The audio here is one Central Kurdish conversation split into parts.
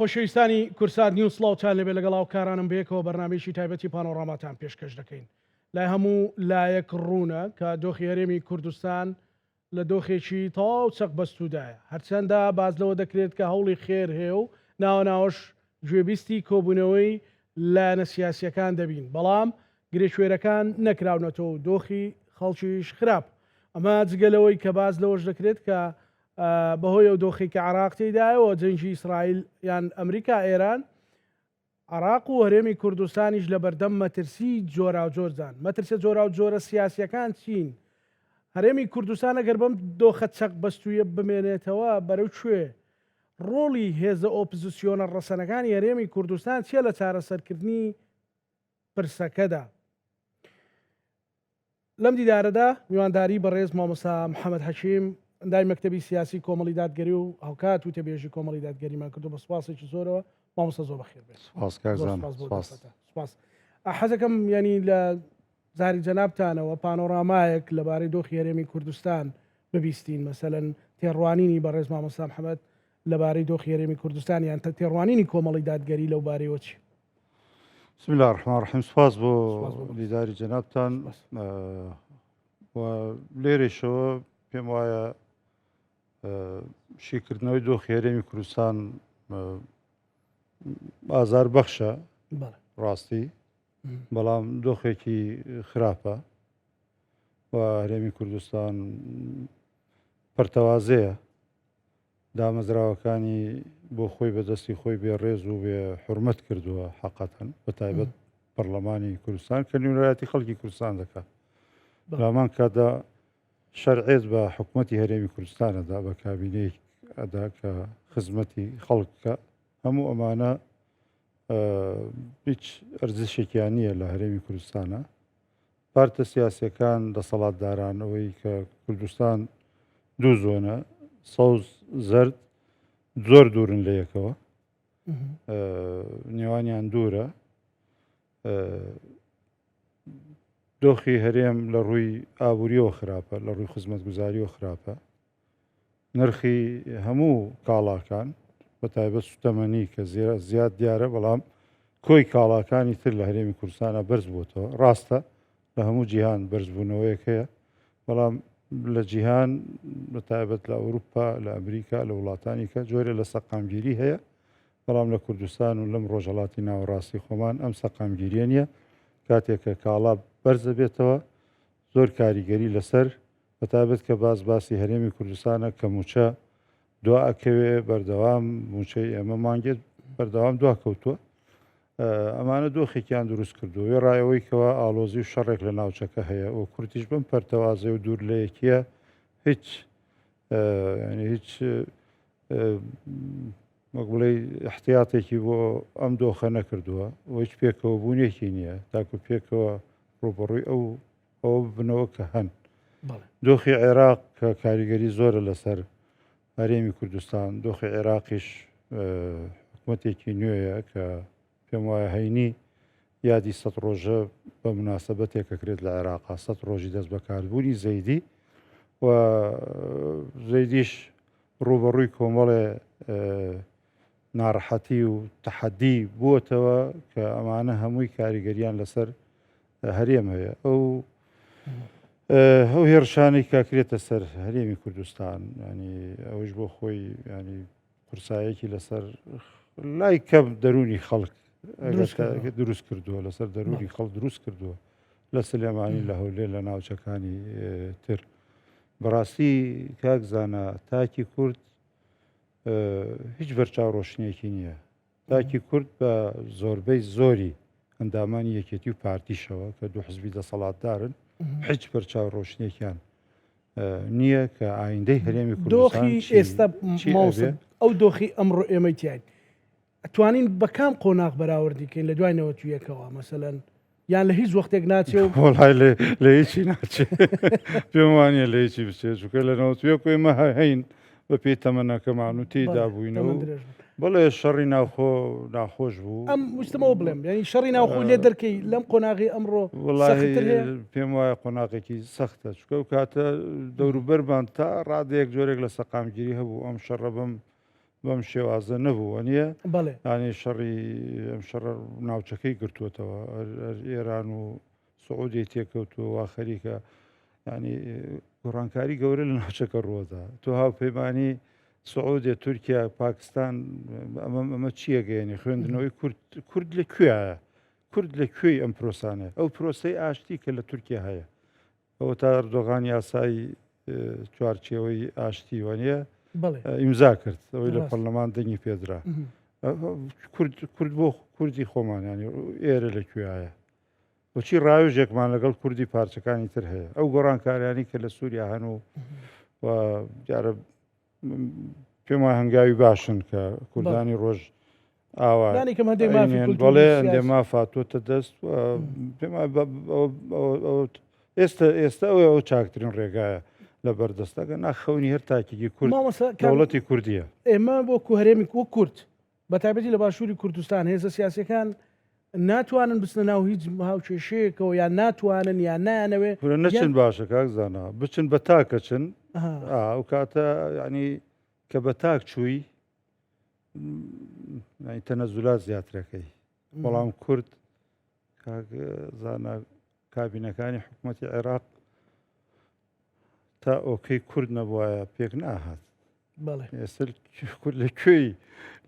خۆشەویستانی کورسات نیوز سڵاوتان لێبێ لەگەڵ هاوکارانم بەیەکەوە بەرنامەیەکی تایبەتی پانۆڕاماتان پێشکەش دەکەین لای هەموو لایەک ڕوونە کە دۆخی هەرێمی کوردستان لە دۆخێکی تەواو چەقبەستوودایە هەرچەندە باس لەوە دەکرێت کە هەوڵی خێر هەیە و ناوە ناوەش گوێبیستی کۆبوونەوەی لایەنە سیاسییەکان دەبین بەڵام گرێکوێرەکان نەکراونەتەوە و دۆخی خەڵکیش خراپ ئەمە جگە لەوەی کە باس لەوەش دەکرێت کە بەهۆی ئەو دۆخی کە عراق تێدایەوە جەنگی ئیسرائیل یان ئەمریکا ئێران عراق و هەرێمی کوردستانیش لە بەردەم مەترسی جۆراوجۆردان مەترسە جۆراوجۆرە سیاسیەکان چین هەرێمی کوردستان ئەگەر بەم دۆخە چەق بەستوویە بمێنێتەوە بەرەو کوێ ڕۆڵی هێزە ئۆپزسیۆنە ڕەسەنەکانی هەرێمی کوردستان چییە لە چارەسەرکردنی پرسەکەدا؟ لەم دیدارەدا میوانداری بەڕێز مامۆستا محەمەد حەکیم ئەندامی مەکتەبی سیاسی کۆمەڵی دادگەری و هاوکات وتەبێژی کۆمەڵی دادگەریمان کردو بە سوپاسێکی زۆرەوە مامۆستا زۆر بەخێر بێت. سپاس کاک زۆر زانا، سپاس بۆ سپاس. دەرفەتە. سپاس. حەزەکەم یانی لە زاری جەنابتانەوە پانۆرامایەک لەبارەی دۆخی هەرێمی کوردستان ببیستین مەسەلەن تێڕوانینی بەڕێز مامۆستا محەمەد لەبارەی دۆخی هەرێمی کوردستان یان تێڕوانینی کۆمەڵی دادگەری لەو بارەیەوە چی؟ بسم الله الرحمن الرحیم سپاس بۆ دیداری جەنابتان و لێرەشەوە پێم وایە شیکردنەوەی دۆخی هەرێمی کوردستان ئازار بەخشە ڕاستی بەڵام دۆخێکی خراپە و هەرێمی کوردستان پەرتەوازەیە دامەزراوەکانی بۆ خۆی بە دەستی خۆی بێ ڕێز و بێ حرمەت کردووە حقەتەن بە تایبەت پەرلەمانی کوردستان کە نوێنەرایەتی خەڵکی کوردستان دەکات لامان کاتدا شەرعێت بە حکوومەتی هەرێمی کوردستانەدا بە کابینەیەک ئەدا کە خزمەتی خەڵکە هەموو ئەمانە هیچ ئەرزشێکیان نییە لە هەرێمی کوردستانە پارتە سیاسیەکان دەسەڵاتداران ئەوەی کە کوردستان دوو زۆنە سەوز زەرد زۆر دوورن لە یەکەوە نێوانیان دوورە دۆخی هەرێم لە ڕووی ئابووریەوە خراپە لە ڕووی خزمەتگوزاریەوە خراپە نرخی هەموو کاڵاکان بە تایبەت سوتەمەنی کە زیاد دیارە بەڵام کۆی کاڵاکانی تر لە هەرێمی کوردستانە بەرز بووتەوە ڕاستە لە هەموو جیهان بەرزبوونەوەیەک هەیە بەڵام لە جیهان بە تایبەت لە ئەوروپا لە ئەمریکا لە وڵاتانی کە جۆرە لە سەقامگیری هەیە بەڵام لە کوردستان و لەم ڕۆژهڵاتی ناوەڕاستی خۆمان ئەم سەقامگیریە نییە کاتێک کە کاڵا بەرزە بێتەوە زۆر کاریگەری لەسەر بەتایبەت کە باس باسی هەرێمی کوردستانە کە مووچە دوا ئەکەوێ بەردەوام مووچەی ئێمە مانگێت بەردەوام دوا کەوتووە ئەمانە دۆخێکیان دروست کردو وێ ڕایەوەی کەوا ئاڵۆزی و شەڕێک لە ناوچەکە هەیە و کوردیش بم پەرتەوازێ و دوور لە یەکیە هیچ هیچ وەک بڵێ احتیاتێکی بۆ ئەم دۆخە نەکردووە و هیچ پێکەوە بوونێکی نییە تاکو پێکەوە ڕوبەڕووی ئەو ئەوە ببنەوە کە هەن. دۆخی عێراق کە کاریگەری زۆرە لەسەر هەرێمی کوردستان، دۆخی عێراقیش حکومەتێکی نوێیە کە پێم وایە هەینی یادی سە ڕۆژە بە مناسبەتێک ئەکرێت لە عێراقا سە ڕۆژی دەست بەکاربوونی زەیدی و زەیدیش ڕوبەڕووی کۆمەڵێ ناڕەحەتی و تەحەدی بووەتەوە کە ئەمانە هەمووی کاریگەریان لەسەر هەرێم هەیە ئەو ئەو هێرشانەی کاکرێتە سەر هەرێمی کوردستان ینی ئەوش بۆ خۆی ینی قورسایەکی لەسەر لای کەم دەرونی خەڵک دروست کردووە لەسەر دەرونی خەڵک دروست کردووە لە سلێمانی لە هەولێر لە ناوچەکانی تر بەڕاستی کاک زانا تاکی کورد هیچ بەرچاو ڕۆشنیەکی نییە تاکی کورد بە زۆربەی زۆری ئەندامانی یەکێتی و پارتیشەوە کە دوو حزبی دەسەڵاتدارن هیچ بەرچاو ڕۆشنێکیان نییە کە ئایندەی هەرێمی کوردستان ئێستا ئەو دۆخی ئەمڕۆ ئێمەی تیاین ئەتوانین بە کام قۆناغ بەراوردی کەین لە دوای نەوەتویەکەوە مەسەلەن یان لە هیچ وەختێک ناچێ و وەڵای لە هیچی ناچێ پێم وانە لە هیچی بچێت چونکە لە نەوەتویەک ئێمە هەین بە پێی تەمەنەکەمان و تێیدا بووینەوە بەڵێ شەڕی ناوخۆ ناخۆش بوو ئەم ویستمەوە بڵێم یعنی شەڕی ناوخۆ لێ دەرکەی لەم قۆناغی ئەمڕۆ پێم وایە قۆناغێکی سەختە چکە و کاتە دەوروبەرمان تا ڕادەیەک جۆرێک لە سەقامگیری هەبوو ئەم شەڕە بم. بەم شێوازە نەبوو وەنیە؟ بەڵێ. یانی شەڕی ئەم شەڕە ناوچەکەی گرتووەتەوە هەر ئێران و سعودیەی تێکەوتووە وا خەریکە ینی گۆڕانکاری گەورە لە ناوچەکە ڕووەدا تۆ هاوپەیمانی سعودیە تورکیا پاکستان ئەمە ئەمە چییە گەیەنی خوێندنەوەی کورد کورد لە کوێیە کورد لە کوێی ئەم پرۆسانە ئەو پرۆسەی ئاشتی کە لە تورکیا هەیە ئەوەتا ئەردۆغان یاسای چوارچێوەی ئاشتی وانە ئیمزا کرد ئەوەی لە پەرلەمان دەنگی پێدرا کورد کورد بۆ کوردی خۆمانیانی ئێرە لە کوێایە بۆچی ڕاوێژێکمان لەگەڵ کوردی پارچەکانی تر هەیە ئەو گۆڕانکاریانی کە لە سووریا هەن و دیارە پێم وایە هەنگاوی باشن کە کوردانی ڕۆژ ئاوا بەڵێ هەندێ ماف هاتووەتە دەست پێم ئێستا ئێستا ئەوە ئەو چاکترین ڕێگایە لە بەردەستەکە ناخەونی هەر تاکێکی کورد دەوڵەتی کوردیە ئێمە بۆ هەرێمی وەک کورد بە تایبەتی لە باشووری کوردستان هێزە سیاسەکان ناتوانن بچنە ناو هیچ هاوکێشەیەکەوە یان ناتوانن یان نایانەوێ کورە نەچن باشە کاک زانا بچن بە تاکە چن ئەو کاتە ینی کە بە تاک چووی تەنەزولات زیاترەکەی بەڵام کورد کاک زانا کابینەکانی حکوومەتی عێراق تا ئۆکەی کورد نەبوایە پێک ناهات ئێستا کورد لە کوێی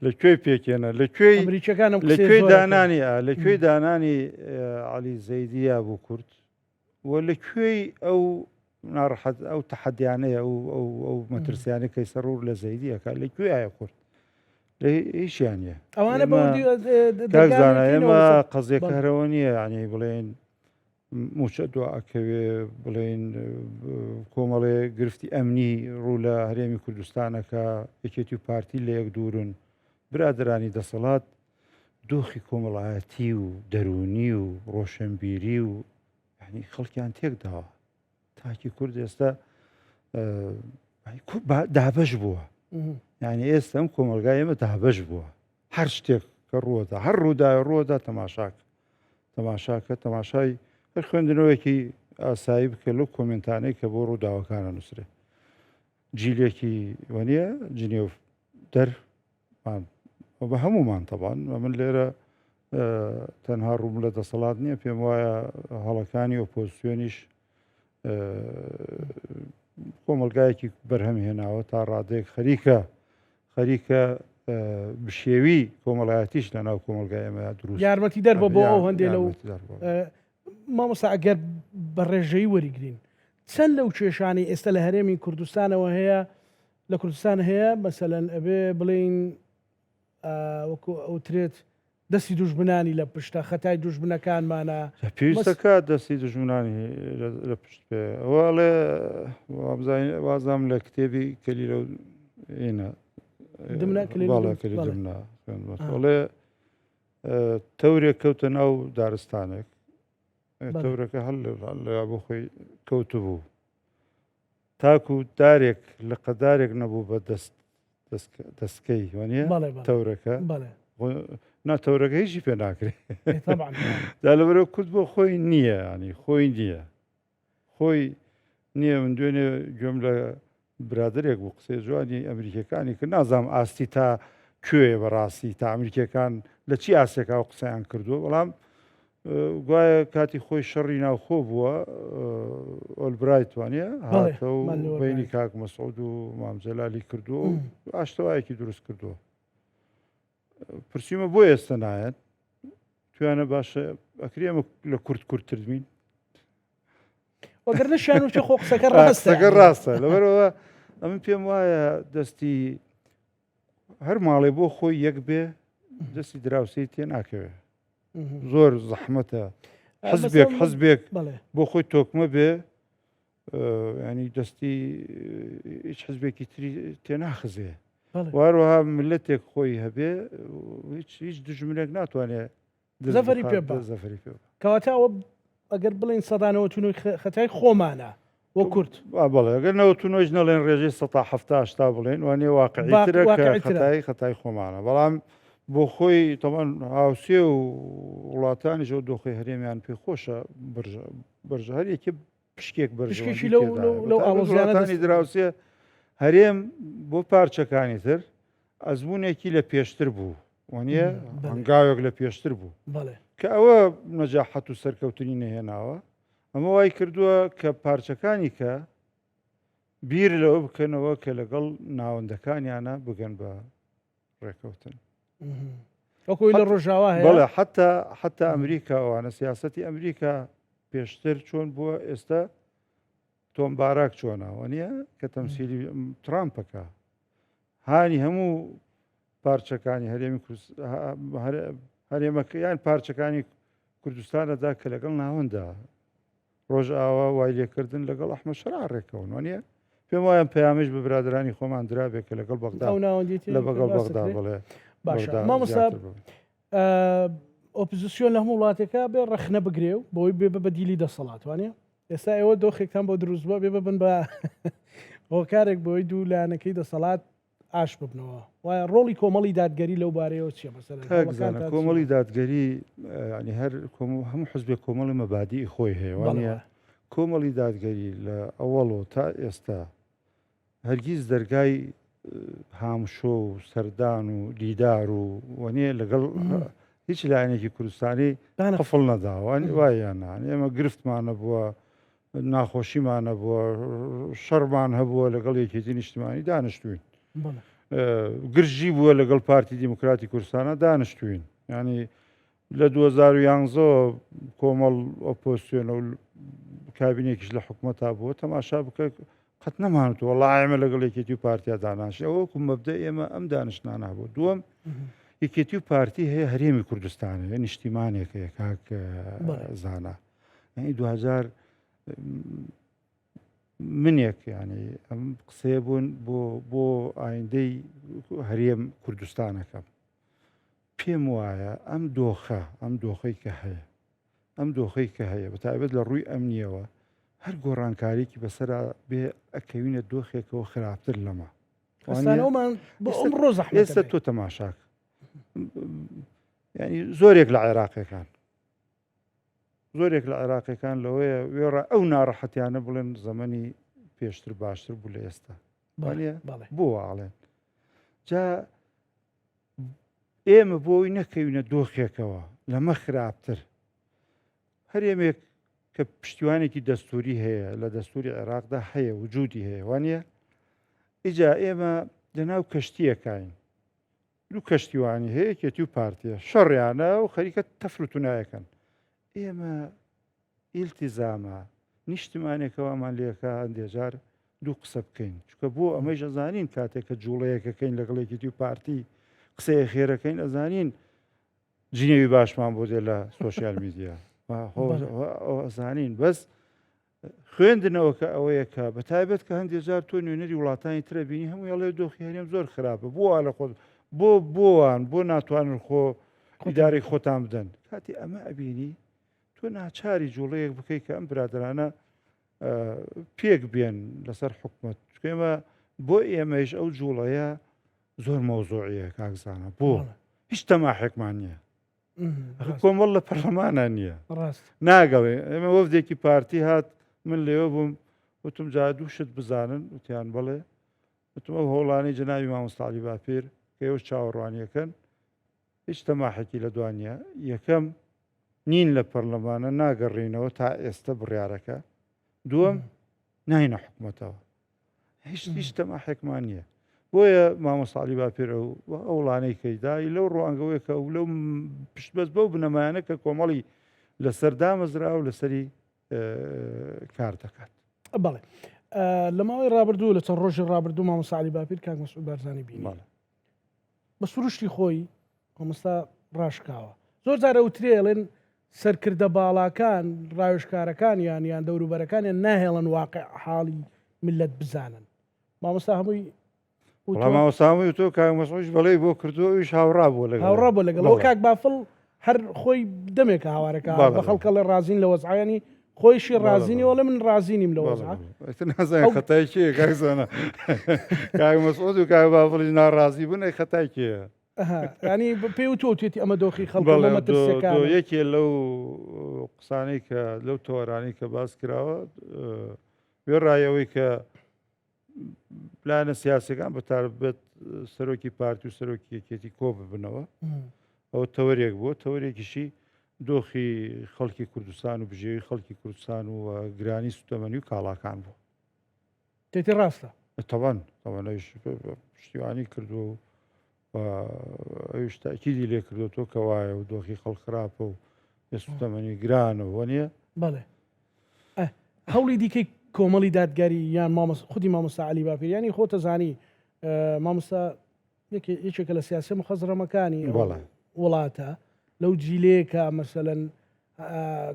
لە کوێی پێکێنە لە کوێی ئەمریکەکانم لە کوێی دانانی لە کوێی دانانی علی زەیدیا بوو کورد و لە کوێی ئەو ناڕەحەت ئەو تەحەدیانەیە ئەو ئەو ئەو مەترسیانە کەی سەرور لە زەیدیەکە لە کوێ کورد لە هیچیان نیە ئەوانە ئێمە قەزیەکە هەرەوە نییە یعنی بڵێن موچە دوا ئەکەوێ بڵێن کۆمەڵێ گرفتی ئەمنی ڕوو لە هەرێمی کوردستانەکە یەکێتی و پارتی لە یەک دوورن برادرانی دەسەڵات دۆخی کۆمەڵایەتی و دەرونی و ڕۆشنبیری و ینی خەڵکیان تێکداوە تاکی کورد ئێستا دابش بووە یعنی ئێستا ئەم کۆمەلگای ئێمە دابش بووە هەر شتێک کە ڕووەدا هەر ڕووداوێ ڕووەدا تەماشاکە تەماشاکە تەماشای هەر خوێندنەوەیەکی ئاسایی بکە لەو کۆمنتانەی کە بۆ ڕووداوەکانە نووسرێ جیلێکی وەنیە جنێو دەر بە هەمومان تەبان من لێرە تەنها ڕووم لە دەسەڵات نییە پێم وایە هەڵەکانی ئۆپۆزیسیۆنیش کۆمەلگایەکی بەرهەم هێناوە تا ڕادەیەک خەریکە خەریکە بشێوی کۆمەڵایەتیش لە ناو کۆمەلگای ئێمە دروست یارمەتی دەر بۆ ئەو هەندێک لەو مامۆستا ئەگەر بە ڕێژەی وەریگرین چەند لەو کێشانەی ئێستا لە هەرێمی کوردستانەوە هەیە لە کوردستان هەیە مەسەلەن ئەبێ بڵین وەکو ئەوترێت دەستی دوژمنانی لە پشتە خەتای دوژمنەکانمانە. پێویستەکە دەستی دوژمنانی لە پشت بێ ئەوە ئەڵێ وازام لە کتێبی کەلیلە و ئینە دمنا ئەڵێ تەورێک کەوتە ناو دارستانێک تەورەکە هەل لە بۆ خۆی کەوتبوو تاکو دارێک لە قەدارێک نەبوو بە دەست دەستکەی وانە تەورەکە نا تەورەکە هیچی پێ ناکرێت دا لەبەرەوە کورد بۆ خۆی نییە ینی خۆی نییە خۆی نییە من دوێنێ گوێم لە برادێک بوو قسەی جوانی ئەمریکەکانی کرد نازانم ئاستی تا کوێ بەڕاستی تا ئەمریکەکان لە چی ئاسێکا و قسەیان کردووە بەڵام گوایە کاتی خۆی شەڕی ناوخۆ بووە ئۆلبرایت وانە هاتە و بینی کاک مەسعود و مامجەلالی کردووە و ئاشتەوایەکی دروست کردووە پرسیمە بۆ ئێستا نایەت توانە باشە ئەکرێ ئەمە لە کورد کورتتر بین وەگەر نەشیان وتی خۆ قسەکە ڕاستەکە ڕاستە لەبەرەوە ئەمن پێم وایە دەستی هەر ماڵێ بۆ خۆی یەک بێ دەستی دراوسێی تێ ناکەوێ زۆر زەحمەتە حزبێک حزبێک بۆ خۆی تۆکمە بێ ینی دەستی هیچ حزبێکی تری تێناخزێ واروها ملەتێک خۆی هەبێ هیچ هیچ دژمنێک ناتوانێت زەفەری پێ زەفەری پێ کەواتە ئەوە ئەگەر بڵێن سەدانەوە تونۆی خەتای خۆمانە وە کورد بەڵێ ئەگەر نەوە تونۆیش نەڵێن ڕێژەی سە هەفتا شتا بڵێن وانێ واقعیترە خەتای خەتای خۆمانە بەڵام بۆ خۆی تەمان هاوسێ و وڵاتانیش ئەو دۆخی هەرێمیان پێ خۆشە بەرژە هەر یەکێ پشکێک بەرژەوەندی لەو ئاڵۆزیانە دراوسێ هەرێم بۆ پارچەکانی تر. ئەزمونێکی لە پێشتر بوو وانە هەنگاوێک لە پێشتر بوو کە ئەوە نەجاحەت و سەرکەوتنی نەهێناوە ئەمە وای کردووە کە پارچەکانی کە بیر لەوە بکەنەوە کە لەگەڵ ناوەندەکانیانە بگەن بە ڕێکەوتن وەکوی لە ڕۆژاوا هەیە بەڵێ حتا حتا ئەمریکا وانە سیاستی ئەمریکا پێشتر چۆن بووە ئێستا تۆم باراک چۆنە وانە کە تەمسیلی ترامپەکە هانی هەموو پارچەکانی هەرێمی هەرێمەکە یان پارچەکانی کوردستانەدا کە لەگەڵ ناوەندا ڕۆژئاوا وای لێکردن لەگەڵ ئەحمەد شەرع ڕێکەون وانە پێم وایە پەیامش بە برادرانی خۆمان درابێت کە لەگەڵ بەغدا لە بەگەڵ بەغدا بڵێ باشە مامۆستا ئۆپزیسیۆن لە هەموو وڵاتێکە بێ ڕەخنە بگرێ و بۆی بێ بە بەدیلی دەسەڵاتوانە ئێستا ئێوە دۆخێکتان بۆ دروست بووە بێ ببن بە هۆکارێک بۆی دوو لایەنەکەی دەسەڵات ئاش ببنەوە وایە ڕۆڵی کۆمەڵی دادگەری لەو بارەیەوە چییە مەسەلەن کاک زانا هەوڵەکانتان چییە؟ کۆمەڵی دادگەری ینی هەر هەموو حزبێک کۆمەڵی مەبادیئی خۆی هەیە بەڵێ وانە وایە. کۆمەڵی دادگەری لە ئەوەڵەوە تا ئێستا هەرگیز دەرگای هامشۆ و سەردان و دیدار و وەنیە لەگەڵ هیچ لایەنێکی کوردستانی دانە قفڵ نەداوە وایە نا ئێمە گرفتمان نەبووە ناخۆشیمان هەبووە، شەڕمان هەبووە لەگەڵ یەکێتی نیشتمانی دانیشتوین. گرژی بووە لەگەڵ پارتی دیموکراتی کوردستانە دانیشتوین. ینی لە 2011 کۆمەڵ ئۆپۆسیۆن و کابینێکیش لە حکوومەتا بووە تەماشا بکە قەت نەمانوت وەڵا ئێمە لەگەڵ یەکێتی و پارتیا داناشی ئەوە وەکو مەبدە ئێمە ئەم دانیشتنانە بوو دووەم یەکێتی و پارتی هەیە هەرێمی کوردستان هەیە نیشتیمانێک هەیە کاک زانا یعنی دوجار منێک ینی ئەم قسەیە بوون بۆ بۆ ئایندەی هەرێم کوردستانەکەم پێم وایە ئەم دۆخە ئەم دۆخەی کە هەیە ئەم دۆخەی کە هەیە بە تایبەت لە ڕووی ئەمنیەوە هەر گۆڕانکاریکی بەسەرا بێ ئەکەوینە دۆخێکەوە خراپتر لەمە ئێستا تۆ تەماشاک ینی زۆرێک لە عێراقیەکان زۆرێک لە عێراقیەکان لەوەیە وێڕا ئەو ناڕەحەتیانە بڵێن زەمەنی پێشتر باشتر بوو لە ئێستا بۆ ئاڵێن جا ئێمە بۆی نەکەوینە دۆخێکەوە لەمە خراپتر هەرێمێک کە پشتیوانێکی دەستوری هەیە لە دەستوری عێراقدا هەیە وجودی هەیە وانە ئیجا ئێمە لەناو کەشتیەکین دوو کەشتیوانی هەیە یەکێتی و پارتیە شەڕیانە و خەریکە تەفر و تونایەکەن ئێمە ئیلتیزامە نیشتمانێکەوەمان لێکە هەندێجار دوو قسە بکەین چکە بۆ ئەمەش ئەزانین کاتێک کە جوڵەیەکەکەین لەگەڵ یەکێتی و پارتی قسەیە خێرەکەین ئەزانین جنێوی باشمان بۆ دێ لە سۆشیال میدیا ئەزانین بەس خوێندنەوەکە ئەوەیە کە بە تایبەت کە هەندێک جار تۆ نوێنەری وڵاتانی ترە بینی هەموو ئەڵێ دۆخی هەرێم زۆر خراپە بۆ لە خۆت بۆ بۆوان بۆ ناتوانن خۆ ئیدارەی خۆتان بدەن کاتی ئەمە ئەبینی تۆ ناچاری جوڵەیەک بکەیت کە ئەم برادرانە پێک بێن لەسەر حکومت ئێمە بۆ ئێمەش ئەو جوڵەیە زۆر مەوزوعیە کاکزانە بۆ هیچ تەماحێکمان نییە کۆمەڵ لە پەرلەمانە نییە ناگەڵێ ئێمە وەفدێکی پارتی هات من لێوە بووم وتم جا دوو شت بزانن وتیان بڵێ وتم ئەو هەوڵانی جەناوی مامۆستاعلی باپیر کە ئێوە چاوەڕوانیەکەن هیچ تەماحێکی لە دوانە یەکەم نین لە پەرلەمانە ناگەڕینەوە تا ئێستا بڕیارەکە دووەم ناینە حکومەتەوە هیچ هیچ تەماحێکمان نییە بۆیە مامۆستا عەلی باپیر ئەو ئەوڵانەی کەیدای لەو ڕوانگەوەی کە ئەو لەو پشتبەست بەو بنەمایانە کە کۆمەڵی لەسەر دامەزرا و لەسەری کار دەکات. بەڵێ لە ماوەی ڕابردوو لە چەند ڕۆژی ڕابردوو مامۆستا عەلی باپیر کاک مەسعود بارزانی بینی بە سروشتی خۆی مامۆستا ڕاشکاوە زۆر جارە وترێ ئەڵێن سەرکردە باڵاکان ڕاوێژکارەکانیان یان دەوروبەرەکانیان ناهێڵن واقع حاڵی ملت بزانن مامۆستا هەمووی وەڵا مامۆستا هەمووی تۆ کاک مەسعودیش بەڵێی بۆ کردووە ئەویش هاوڕا بووە لەگەڵ هاوڕا بووە لەگەڵ ئەوە کاک بافڵ هەر خۆی دەمێکە هاوارەکە بە خەڵکەڵێ ڕازین لە وەزعیانی خۆیشی ڕازینی وەڵێ من ڕازی نیم لە وەزعە ئیتر نازانم خەتای کێیە کاک زانا کاک مەسعود و کاک بافڵیش ناڕازی بوون ئەی خەتای کێیە ینی پێ و تۆتێتی ئەمە دۆخی خەڵک مەترسیەکان یەکێ لەو قسانەی کە لەو تۆرانەی کە باس کراوە وێڕایەوەی کە لایەنە سیاسەکان بەتایبەت سەرۆکی پارتی و سەرۆکی یەکێتی کۆ ببنەوە ئەوە تەوەرێک بووە تەوەرێکیشی دۆخی خەڵکی کوردستان و بژێوی خەڵکی کوردستان و گرانی سوتەمەنی و کاڵاکان بوو. تێتی ڕاستە. تەوان تەوان ئەویش پشتیوانی کردووە و ئەویش تاکیدی لێ کردوەوە کە وایە و دۆخی خەڵک خراپە و سوتەمەنی گرانە وە نییە؟ بەڵێ هەوڵی دیکەی کۆمەڵی دادگەری یان خودی مامۆستا عەلی باپیریانی خۆتە زانی مامۆستا یەکێکە لە سیاسیە مخەزڕەمەکانی وڵاتە لەو جیلەیە مەسەلەن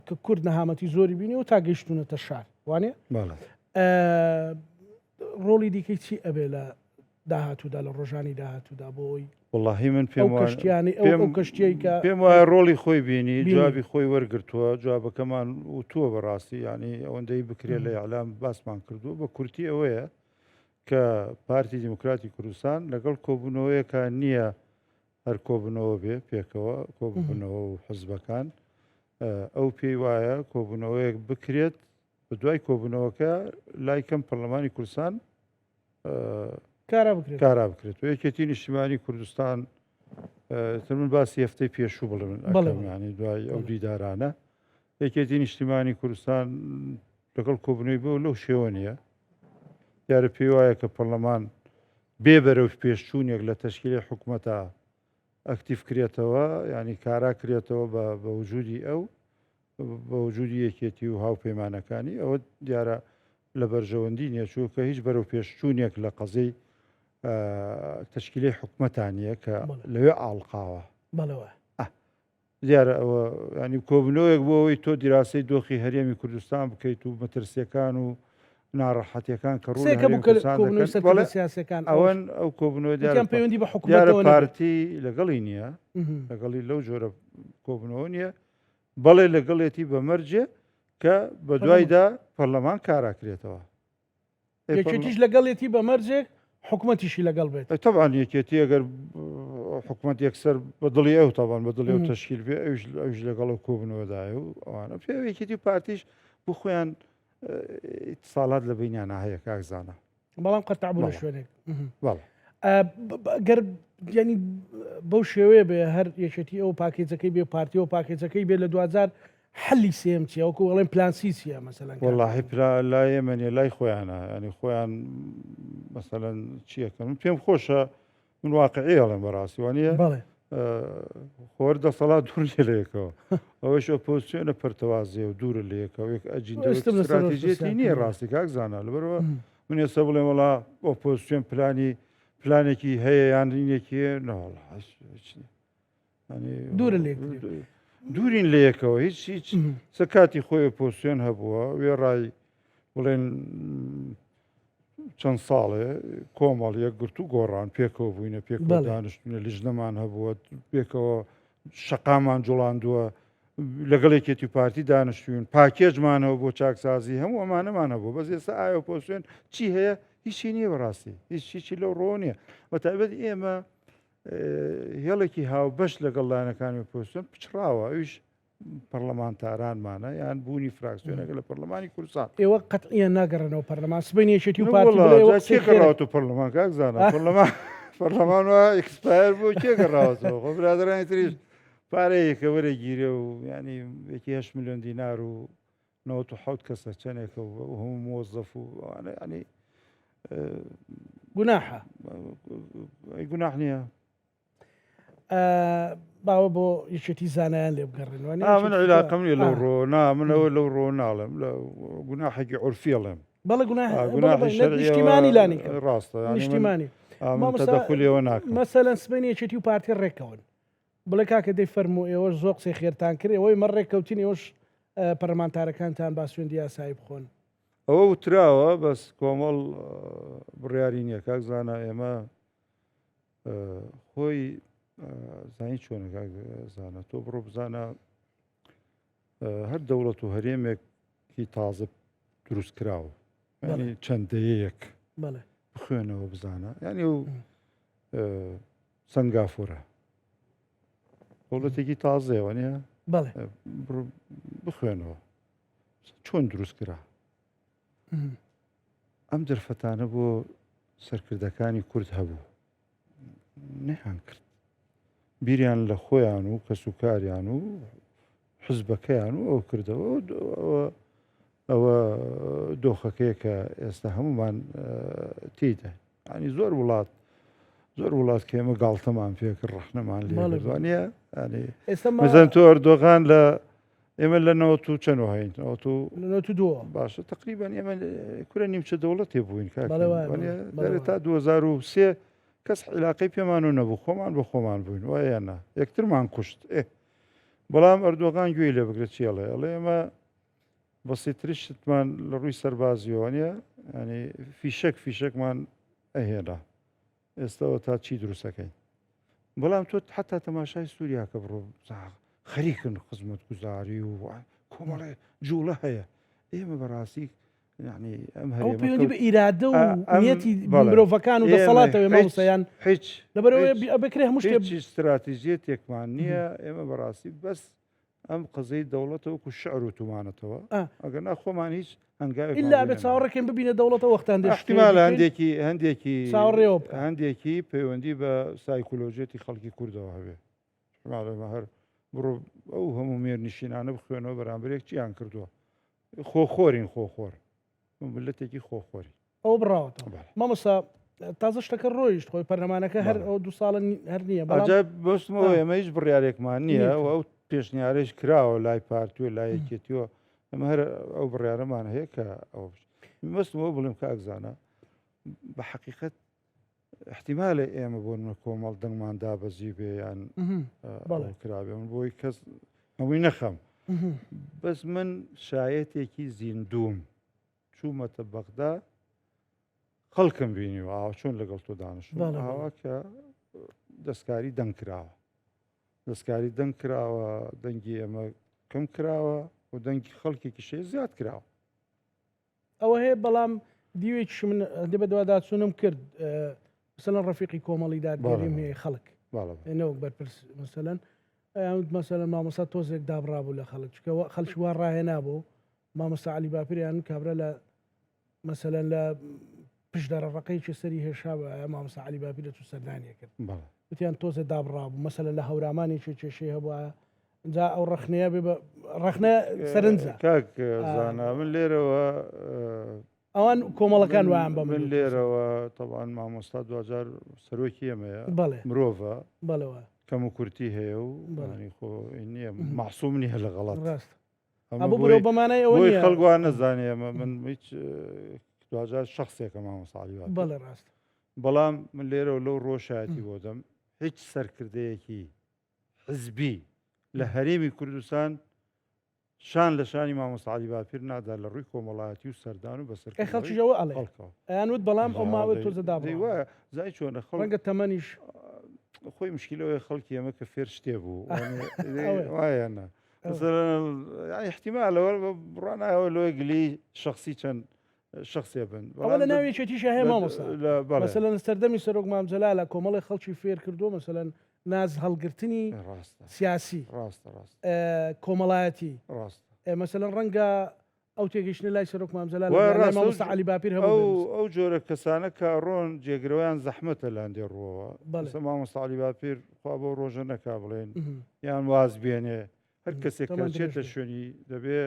کە کورد نەهامەتی زۆری بینی و تا گەیشتونەتە شار وانێ ڕۆڵی دیکەی چی ئەبێ لە داهاتوودا لە ڕۆژانی داهاتوودا بۆ ئەوی وڵی من پێم کەشتیانی ئەو کەشتیەی کە پێم وایە ڕۆڵی خۆی بینی جوابی خۆی وەرگتووە جوابەکەمان وتووە بەڕاستی ینی ئەوەندەی بکرێت لە ئیعلام باسمان کردووە بە کورتی ئەوەیە کە پارتی دیموکراتی کوردستان لەگەڵ کۆبوونەوەیەکە نییە هەر کۆبوونەوە بێ پێکەوە کۆببنەوە و حزبەکان ئەو پێی وایە کۆبوونەوەیەک بکرێت بە دوای کۆبوونەوەکە لای کەم پەرلەمانی کوردستان کارا بکرێت و یەکێتی نیشتیمانی کوردستان تر من باسی هەفتەی پێشوو بڵێم ینی دوای ئەو دیدارانە یەکێتی نیشتیمانی کوردستان لەگەڵ کۆبوونەوەی بۆ لەو شێوە نییە دیارە پێی وایە کە پەرلەمان بێ بەرەو پێشچوونێک لە تەشکیلی حکومەتە ئەکتیف کرێتەوە ینی کارا کرێتەوە بە بە وجودی ئەو بە وجودی یەکێتی و هاوپەیمانەکانی ئەوە دیارە لە بەرژەوەندی نییە چووکە هیچ بەرەو پێشچوونێک لە قەزەی تەشکیلی حکومەتانیە کە لەوێ ئاڵقاوە بەڵەوە دیارە ئەوە ینی کۆبنەوەیەک بۆ ئەوەی تۆ دیراسەی دۆخی هەرێمی کوردستان بکەیت و مەترسیەکان و ناڕەحەتیەکان کە ڕوو سیاسەکان ئەوەن ئەو کۆبنەوە دیارە پەیوەندی بە حکومەتەوە پارتی لەگەڵی نییە لەگەڵی لەو جۆرە کۆبنەوە نییە بەڵێ لەگەڵێتی بە مەرجێ کە بە دوایدا پەرلەمان کاراکرێتەوە. یەکێتیش لەگەڵێتی بە مەرجێک حکومەتیشی لەگەڵ بێت. تەبعەن یەکێتی ئەگەر حکومەت یەکسەر بە دڵی ئەو تەبان بە دڵی ئەو تەشکیل بێ ئەوش ئەوش لەگەڵ ئەو کۆبنەوەدایە و ئەوانە پێ یەکێتی و پارتیش بۆ خۆیان ئیتساڵات لە بینیانە هەیە کاک زانا. بەڵام قەتع بوو لە شوێنێک. بەڵێ. گەر ینی بەو شێوەیە بێ هەر یەکێتی ئەو پاکێجەکەی بێ پارتی و پاکێجەکەی بێ لە دوجار حەلی سێیەم چیە وەکو ئەڵێن پلان سی چیە مەسەلەن کاک وەڵاهی پلا لای ئێمە نیە لای خۆیانە ینی خۆیان مەسەلەن چیەکەن من پێم خۆشە من واقعی ئەڵێم بەڕاستی وانە بەڵێ خۆر دەسەڵات دوور نیە لە یەکەوە ئەوەش ئۆپۆزیسیۆنە پەرتەوازەیە و دوورە لە یەکەوە یەک ئەجیندە ئێستا لەسەر ئەوەش استراتیژیەتی پرسیار نییە کردم. ڕاستی کاک زانا لەبەرەوە من ئێستا بڵێم وەڵا ئۆپۆزیسیۆن پلانی پلانێکی هەیە یان رینێکی هەیە نەوەڵا هیچ نییە. دوورە لە یەکتری. دوورین لە یەکەوە هیچ هیچ سە کاتی خۆی ئۆپۆزیسیۆن هەبووە وێڕای بڵێن چەند ساڵێ کۆمەڵ یەکگرتو گۆڕان پێکەوە بووینە پێکەوە دانیشتونە لیژنەمان هەبووە پێکەوە شەقامان جوڵاندووە لەگەڵ یەکێتی و پارتی دانیشتوین پاکێجمانەوە بۆ چاکسازی هەموو ئەمانەمان هەبوو بەس ئێستا ئایا ئۆپۆزیسیۆن چی هەیە هیچی نییە بەڕاستی هیچ هیچی لەو ڕۆ نییە بە تایبەت ئێمە هێڵێکی هاوبەش لەگەڵ لایەنەکانی ئۆپۆزیسیۆن پچڕاوە ئەویش پەرلەمانتارانمانە یان بوونی فراکسیۆنەکە لە پەرلەمانی کوردستان ئێوە قەتعیان ناگەڕێنەوە پەرلەمان سبەینێ یەکێتی و پارتی بڵێ ئێوە قسەی کێ گەڕاوەتەوە پەرلەمان کاک زانا پەرلەمان پەرلەمان وا expire بوو کێ گەڕاوەتەوە خۆ برادەرانی تریش پارەیەکە وەرەگیرێ و ینی یەکی 8 میلیۆن دینار و 97 کەسە چەندێکە و هەموو مۆزەف و ئەوانە ینی گوناحە ئەی گوناح نییە باوە بۆ یەکێتی زانایان لێ بگەڕێن من علاقم نیە لەو ڕۆ نا منەوە لەو ڕۆ ناڵێم لە گوناحێکی عرفیڵێم بەڵێ گوناح نیشتیمانی لانی ڕاستە نیشتیمانی تەدەخلیەوە ناکەم مەسەلەن سبەینێ یەکێتی و پارتی ڕێکەون بڵێ کاکە دەی فەرموو ئێوەش زۆر قسەی خێرتان کرد ئێوەی مە ڕێککەوتین ئێوەش پەرلەمانتارەکانتان با سوێندی یاسایی بخۆن. ئەوە وتراوە بەس کۆمەڵ بڕیاری نییە کاک زانا ئێمە خۆی زانی چۆنە کاک زانا تۆ بڕۆ بزانە هەر دەوڵەت و هەرێمێکی تازە دروست کراوە ینی چەند دەیەیەک بخوێنەوە بزانە یعنی و سنگافورە دەوڵەتێکی تازەیەوە نیە بخوێنەوە چۆن دروست کرا ئەم دەرفەتانە بۆ سەرکردەکانی کورد هەبوو. نەیان کرد بیریان لە خۆیان و کەسوکاریان و حزبەکەیان و ئەو کردەوە ئەوە دۆخەکەیە کە ئێستا هەمومان تێیدا ینی زۆر وڵات زۆر وڵات کە ئێمە گاڵتەمان پێکرد ڕەخنەمان لێوانە مەزەن تۆ ئەردۆغان لە ئێمە لە نەوە و چەند هەین دوو باشە تقریبان ئێمە کورە نیمچە دەوڵەتێ بووین کاکە تا 2023 کەس عیلاقەی پێمان و نەبوو خۆمان بە خۆمان بووین وایە نا یەکترمان کوشت ئێ بەڵام ئەردۆغان گوێی لێ بگرێت چیڵێ ئەڵێ ئێمە بەسیتری شتمان لە ڕووی سەربازیەوە نیە ینی فیشەک فیشەکمان ئەهێنا ئێستاەوە تا چی دروستەکەین بەڵام تۆ حتا تەماشای سووریاکە بڕۆ خەریکن خزمەت گوزاری و کۆمەڵێ جوڵە هەیە ئێمە بەڕاستی یعنی ئەم هەرێمە پەیوەندی بە ئیرادە و نیەتی مرۆڤەکان و دەسەڵاتەوە مامۆستایان هیچ لەبەرەوەی بکرێ هەموو شتێک هیچ استراتیژیەتێکمان نییە ئێمە بەڕاستی بەس ئەم قەزەی دەوڵەتە وەکو شعر و تومانەتەوە ئەگەر نا خۆمان هیچ هەنگاوێک ئیلا بێت چاوەڕێکەین ببینە دەوڵەتە وەختان دێ احتیمالە هەندێکی هەندێکی چاوەڕێەوە بکە. هەندێکی پەیوەندی بە سایکۆلۆژیەتی خەڵکی کوردەوە هەبێ احتیمالە هەر بڕۆ ئەو هەموو مێرنشینانە بخوێنەوە بەرامبەرێک چیان کردووە خۆخۆرین خۆخۆر ملەتێکی خۆخۆری ئەوە بڕاوەتەوە مامۆستا تازە شتەکە ڕۆیشت خۆی پەرلەمانەکە هەر ئەو دو ساڵە هەر نییە بەڵام بەستمەوە ئێمە هیچ بڕیارێکمان نییە و ئەو پێشنیارێش کراوە لای پارتی و لای یەکێتیەوە ئەمە هەر ئەو بڕیارەمان هەیە کە ئەو بەستمەوە بڵێم کاک زانا بە حقیقت احتیمالە ئێمە بۆ نمە کۆمەڵ دەنگمان دابەزی بێ یان کرابێ من بۆی کەس هەمووی نەخەم بەس من شایەتێکی زیندوم چوومەتە بەغدا خەڵکم بینیوە ئاوا چۆن لەگەڵ تۆ دانیشتم ئاوا کە دەستکاری دەنگ کراوە دەستکاری دەنگ کراوە دەنگی ئێمە کەم کراوە و دەنگی خەڵکێکی شێ زیاد کراوە ئەوە هەیە بەڵام دیوێکیش من هەندێ بەدواداچوونم کرد مثلەن ڕەفیقی کۆمەڵی دادگەریم هەیە خەڵک نەوەک بەرپرس مثلەن مەسەلەن مامۆستا تۆزێک دابڕابوو لە خەڵک چکە خەڵکی وا ڕاهێنا بوو مامۆستا عەلی باپیریان کابرا لە مەسەلەن لە پشت دارە ڕەقەیەکی سەری هێشا بە مامۆستا عەلی باپیر دەچوو سەردانی کرد وتیان تۆزێ دابڕابوو مەسەلەن لە هەورامانێکی کێشەی هەبووە جا ئەو ڕەخنەیە بێ بە ڕەخنە سەرنجە کاک زانا من لێرەوە ئەوان کۆمەڵەکان وایان بە من لێرەوە تەوان مامۆستا دوجار سەرۆکی ئێمەیە بەڵێ مرۆڤە بەڵێ کەم و کورتی هەیە و بەڵێ خۆ نییە معسووم نییە لە غەڵەت ڕاست ئەبوو بڕۆ بە مانای ئەوە نییە خەڵک وا نەزانێ ئەمە من هیچ دواجار شخصێکە مامۆستا عەلی باپیر. بەڵێ ڕاست بەڵام من لێرەوە لەو ڕۆشایەتی بۆ دەم هیچ سەرکردەیەکی حزبی لە هەرێمی کوردستان شان لە شانی مامۆستا عەلی باپیر نادا لە ڕووی کۆمەڵایەتی و سەردان و بەسەر ئێ خەڵکیش ئەوە ئەڵێ خەڵکەوە ئەیان وت بەڵام ئەو ماوەی تۆزە دابڕاوە. دەی وایە زای چۆنە خەڵک ڕەنگە تەمەنیش خۆی مشکلەوەی خەڵکی ئێمە کە فێر شتێ بوو ئەوەیە. وایە نا احتیمالەوە بڕانایەوە لۆی گلی شخصی چەند شخصێ بن ئەوە لە ناو یەکێتیشا هەیە مامۆستا مەسەلەن سەردەمی سەرۆک مام جەلالە کۆمەڵی خەڵکی فێر کردووە مەسەلەن ناز هەڵگرتنی سیاسی ڕاستە ڕاست کۆمەڵایەتی ڕاست مەسەلەن ڕەنگە ئەو تێگەیشتنە لای سەرۆک مام جەلال مامۆستا عەلی باپیر هەبوو ئەو جۆرە کەسانە کە ڕۆن جێگرەوەیان زەحمەتە لە هەندێ ڕووەوە مەسەلەن مامۆستا عەلی باپیر خوا بەو ڕۆژە نەکا بڵێن یان واز بێنێ هەر کەسێک کە چێتە شوێنی دەبێ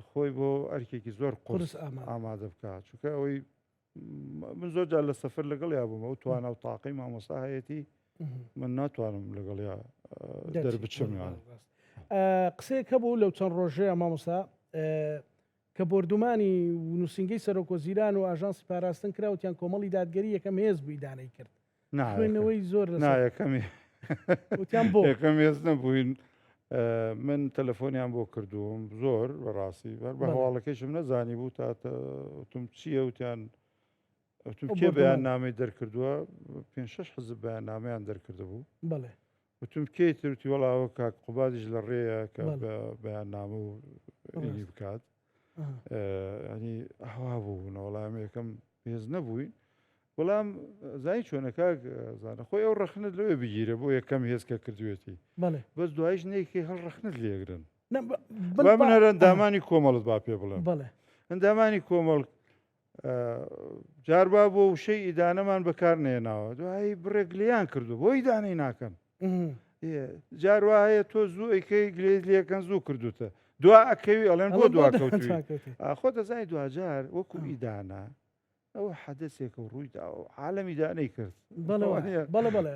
خۆی بۆ ئەرکێکی زۆر قورس ئامادە بکات چونکە ئەوەی من زۆر جار لە سەفەر لەگەڵیا بووم ئەو توانا و تاقی مامۆستا هەیەتی من ناتوانم لەگەڵیا دەربچم یان قسەیەک هەبوو لەو چەند ڕۆژەیە مامۆستا کە بۆردومانی نووسنگەی سەرۆک وەزیران و ئاژانسی پاراستن کرا وتیان کۆمەڵی دادگەری یەکەم هێز بوو ئیدانەی کرد خوێندنەوەی زۆر یەکەمی وتیان بۆ یەکەم هێز نەبووین من تەلەفۆنیان بۆ کردووم زۆر بەڕاستی بەر بە هەواڵەکەیشم نەزانی بوو تا وتم چییە وتیان وتم کێ بەیان نامەی دەرکردووە پێ شش حزب بەیان نامیان دەرکردبوو بەڵێ وتم کێی تر وتی وەڵا ئەوە کاک قوبادیش لە ڕێیە کە بە بەیاننامە و ئینی بکات ینی ئەوا بوو نەوەڵام یەکەم هێز نەبووین بەڵام زای چۆنە کاک زانە خۆی ئەو ڕەخنت لەوێ بگیرە بۆ یەکەم هێز کە کردوێتی بەس دوایش نەیکەی هەڵ ڕەخنت لێگرن با من هەر ئەندامانی کۆمەڵت با پێ بڵێم ئەندامانی کۆمەڵ. جار با بۆ وشەی ئیدانەمان بەکار نێناوە دوایی بڕێک لیان کردو بۆ ئیدانەی ناکەن جار وا هەیە تۆ زوو ئەیکەی گلێت لەکەن زوو کردوتە دوا ئەکەوی ئەڵێن بۆ دواکەوتوی خۆ دەزای دواجار وەکو ئیدانە ئەوە حەدەسێکە و ڕووی داوە عالەمی دانەی کرد بەڵێ بەڵێ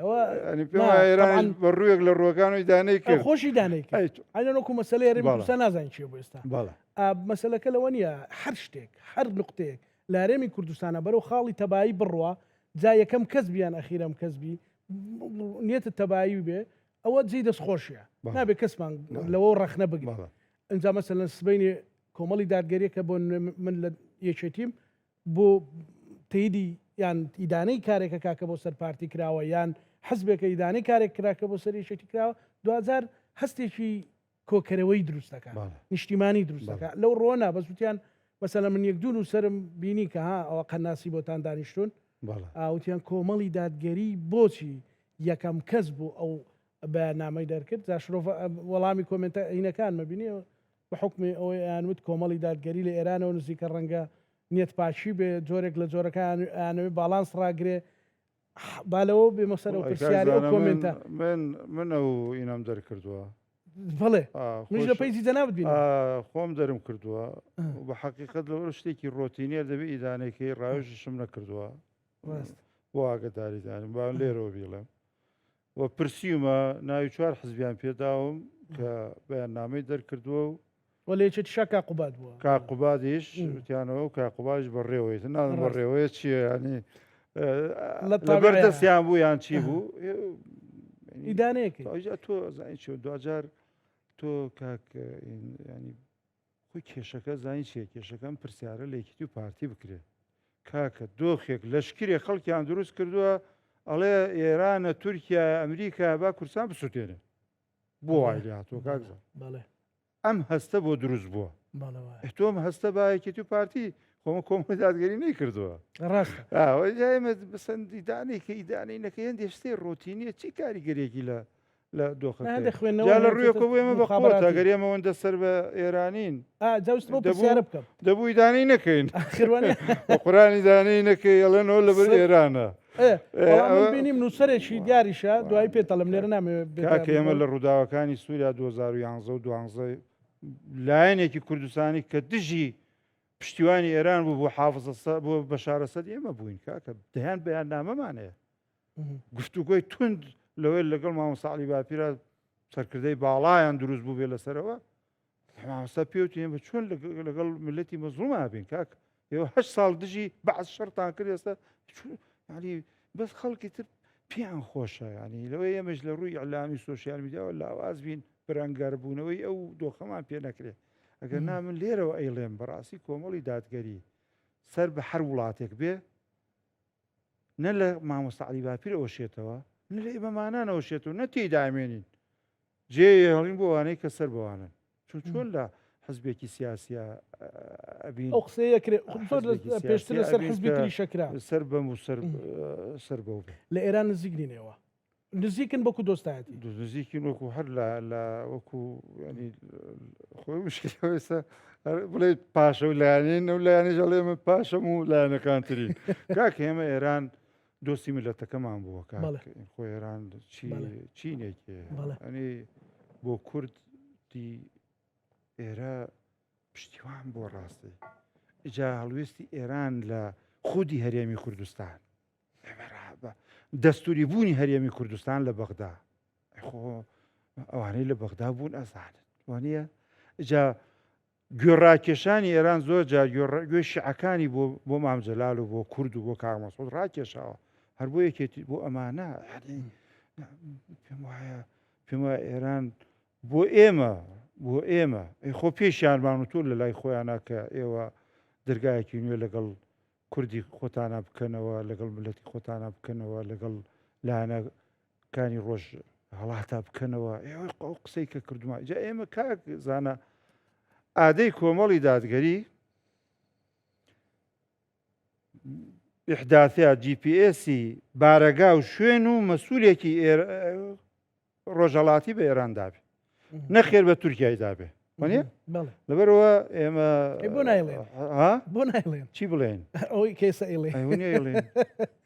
ئێران بە ڕوویەک لە ڕووەکان و دانەی کرد خۆشی دانەی کرد ئەنە وەکو مەسەلەی هەرێمی کوردستان نازانین چیە بۆ ئێستا مەسەلەکە لەوە نییە هەر شتێک هەر نقطەیەک لە هەرێمی کوردستانە بەرەو خاڵی تەبایی بڕوا جا یەکەم کەس بیان ئەخیرەم کەس بی نیەتە تەبایی بێ ئەوە جێی دەستخۆشیە نابێ کەسمان لەوە ڕەخنە بگرین ئینجا مەسەلەن سبەینێ کۆمەڵی دادگەریەکە بۆ من لە یەکێتیم بۆ تەیدی یان ئیدانەی کارێکە کاکە بۆ سەر پارتی کراوە یان حزبێکە ئیدانەی کارێک کراکە بۆ سەر یەکێتی کراوە دوجار هەستێکی کۆکەرەوەی دروست دەکات نیشتیمانی دروست دەکات لەو ڕۆنا بەس وتیان مەسەلە من یەک دوو نووسەرم بینی کە ها ئەوە قەناسی بۆتان دانیشتون ئاوتیان کۆمەڵی دادگەری بۆچی یەکەم کەس بوو ئەو بەیاننامەی دەرکرد جا شرۆڤە وەڵامی کۆمێنتە هینەکانمە بینی بە حوکمی ئەوەی ئەیانوت کۆمەڵی دادگەری لە ئێرانەوە نزیکە ڕەنگە نیەت پاکی بێ جۆرێک لە جۆرەکان ئەیانەوێ باڵانس ڕاگرێ با لەوە بێمە سەر ئەو پرسیاری ئەو کۆمێنتە من من ئەو ئینەم دەرکردووە بەڵێ منیش لە پەیجی جەنابت بینیم خۆم دەرم کردووە بە حەقیقەت لەوەر شتێکی ڕۆتینیە دەبێ ئیدانەکەی ڕاوێژیشم نەکردووە ڕاست بۆ ئاگداریدانم با لێرەوە بیڵێم و پرسیومە ناوی چوار حزبیان پێداوم کە بەیاننامەی دەرکردووە و وە لە یەکێتیشا کاک قوباد بووە. کاک قوبادیش وتیانەوە و کاک قوبادیش بەڕێوەیە نازانم بەڕێوەیە چییە ینی لەبەر دەستیان بوو یان چی بوو ئیدانەیەکی تۆ زانی چۆ دوجار تۆ کاک ینی خۆی کێشەکە زانی چیە کێشەکە ئەم پرسیارە لە یەکێتی و پارتی بکرێ کاکە دۆخێک لەشکرێ خەڵکیان دروست کردووە ئەڵێ ئێرانە تورکیا ئەمریکا با کوردستان بسووتێنێ بۆ وای لێ هاتووە کاک زان بەڵێ ئەم هەستە بۆ دروست بووە تۆم هەستە با یەکێتی و پارتی خۆمە کۆمەڵی دادگەری نەیکردووە ڕاستە ئێمە بسەندی دانێکە ئیدانەی نەکە هەندێک شتێ ڕۆتینیە چی کاریگەرێکی لە لە دۆخەکە هەندێک خوێندنەوە جا لە هەیە ڕوویەکەوە بۆ ئێمە بە قوت مخابراتی. ئەگەر ئێمە ئەوەندە سەر بە ئێرانین ئا جا ویستم ئەو دەبوو پرسیارە بکەم دەبوو ئیدانەی نەکەین ئاخر وانیە بە قورئان ئیدانەی نەکەی ئەڵێنەوە لەبەر سەر ئێرانە ئێ ئێ، وەڵا من ئەوە بینیم نووسەرێکی دیاریشە دوایی پێت ئەڵێم لێرە نامەوێ بێتە کاکە ئێمە بڵێم. لە ڕووداوەکانی سووریا 2011 و 12 لایەنێکی کوردستانی کە دژی پشتیوانی ئێران بوو بۆ حافز ئەسەد بۆ بەشار ئەسەد ئێمە بووین کاکە دەیان بەیاننامەمان هەیە گفتوگۆی توند لەوەی لەگەڵ مامۆستا عەلی باپیرە سەرکردەی باڵایان دروست بوو بێ لەسەرەوە مامۆستا پێوتین بە چۆن لەگەڵ ملەتی مەزڵوم بین کاک ئێوە هە ساڵ دژی بەعس شەڕتان کرد ئێستا ینی بەس خەڵکی تر پێیان خۆشە ینی لەوەی ئێمەش لە ڕووی ئەلامی سوسیال میدیاوە لاواز بین بەرەنگاربوونەوەی ئەو دۆخەمان پێ نەکرێت ئەگەر نا من لێرەوە ئەیڵێم بەڕاستی کۆمەڵی دادگەری سەر بە هەر وڵاتێک بێ نە لە مامۆستا عەلی باپیر ئەوەشێتەوە نە لە ئێمەمانان ئەوەشێتەوە نە تێی دامێنین جێ هەڵین بۆ ئەوانەی کە سەر بەوانن چون چۆن لە حزبێکی سیاسیە ئەبین ئەو قسەیە کرێ زۆر پێشتر لەسەر حزبی تریشە کرا سەر بەم و سەر سەر بەو لە ئێران نزیک نینەوە نزیکن بۆکو دۆستایەتی. نزیکین وەکو هەر لە لە وەکو ینی خۆی مشکلەوەسە بڵێ پاشە و لایەنین و لایەنیش ئەڵێ من پاشەم و لایەنەکان تری کاک ئێمە ئێران دۆستی میلەتەکەمان بووە کاک خۆ ئێران چی چینێکی ئەنی بۆ کورد دی ئێرە پشتیوان بۆ ڕاستی ئجا هەڵوێستی ئێران لە خودی هەرێمی کوردستان دەستوری بوونی هەرێمی کوردستان لە بەغدا خۆ ئەوانەی لە بەغدا بوون ئەزانن وانە جا گوێڕاکێشانی ئێران زۆر جار گوێ شیعەکانی بۆ بۆ مام جەلال و بۆ کورد و بۆ کاک مەسعود ڕاکێشاوە هەر بۆ یەکێتی بۆ ئەمانە پێم وایە پێم وایە ئێران بۆ ئێمە بۆ ئێمە خۆ پێشیانمان و تۆ لە لای خۆیانە کە ئێوە دەرگایەکی نوێ لەگەڵ کوردی خۆتانا بکەنەوە لەگەڵ ملەتی خۆتانا بکەنەوە لەگەڵ لایەنە کانی ڕۆژ هەڵاتا بکەنەوە ئێوە ئەو قسەی کە کردومە جا ئێمە کاک زانە ئادەی کۆمەڵی دادگەری ئیحداثیا GPS بارەگا و شوێن و مەسوولێکی ڕۆژهەڵاتی بە ئێران دابێ نەخێر بە تورکیای دابێ. وانە لەبەرەوە ئێمە بۆ نایڵێن بۆ نایڵێن چی بڵێن ئەوەی کەسە ئەڵێ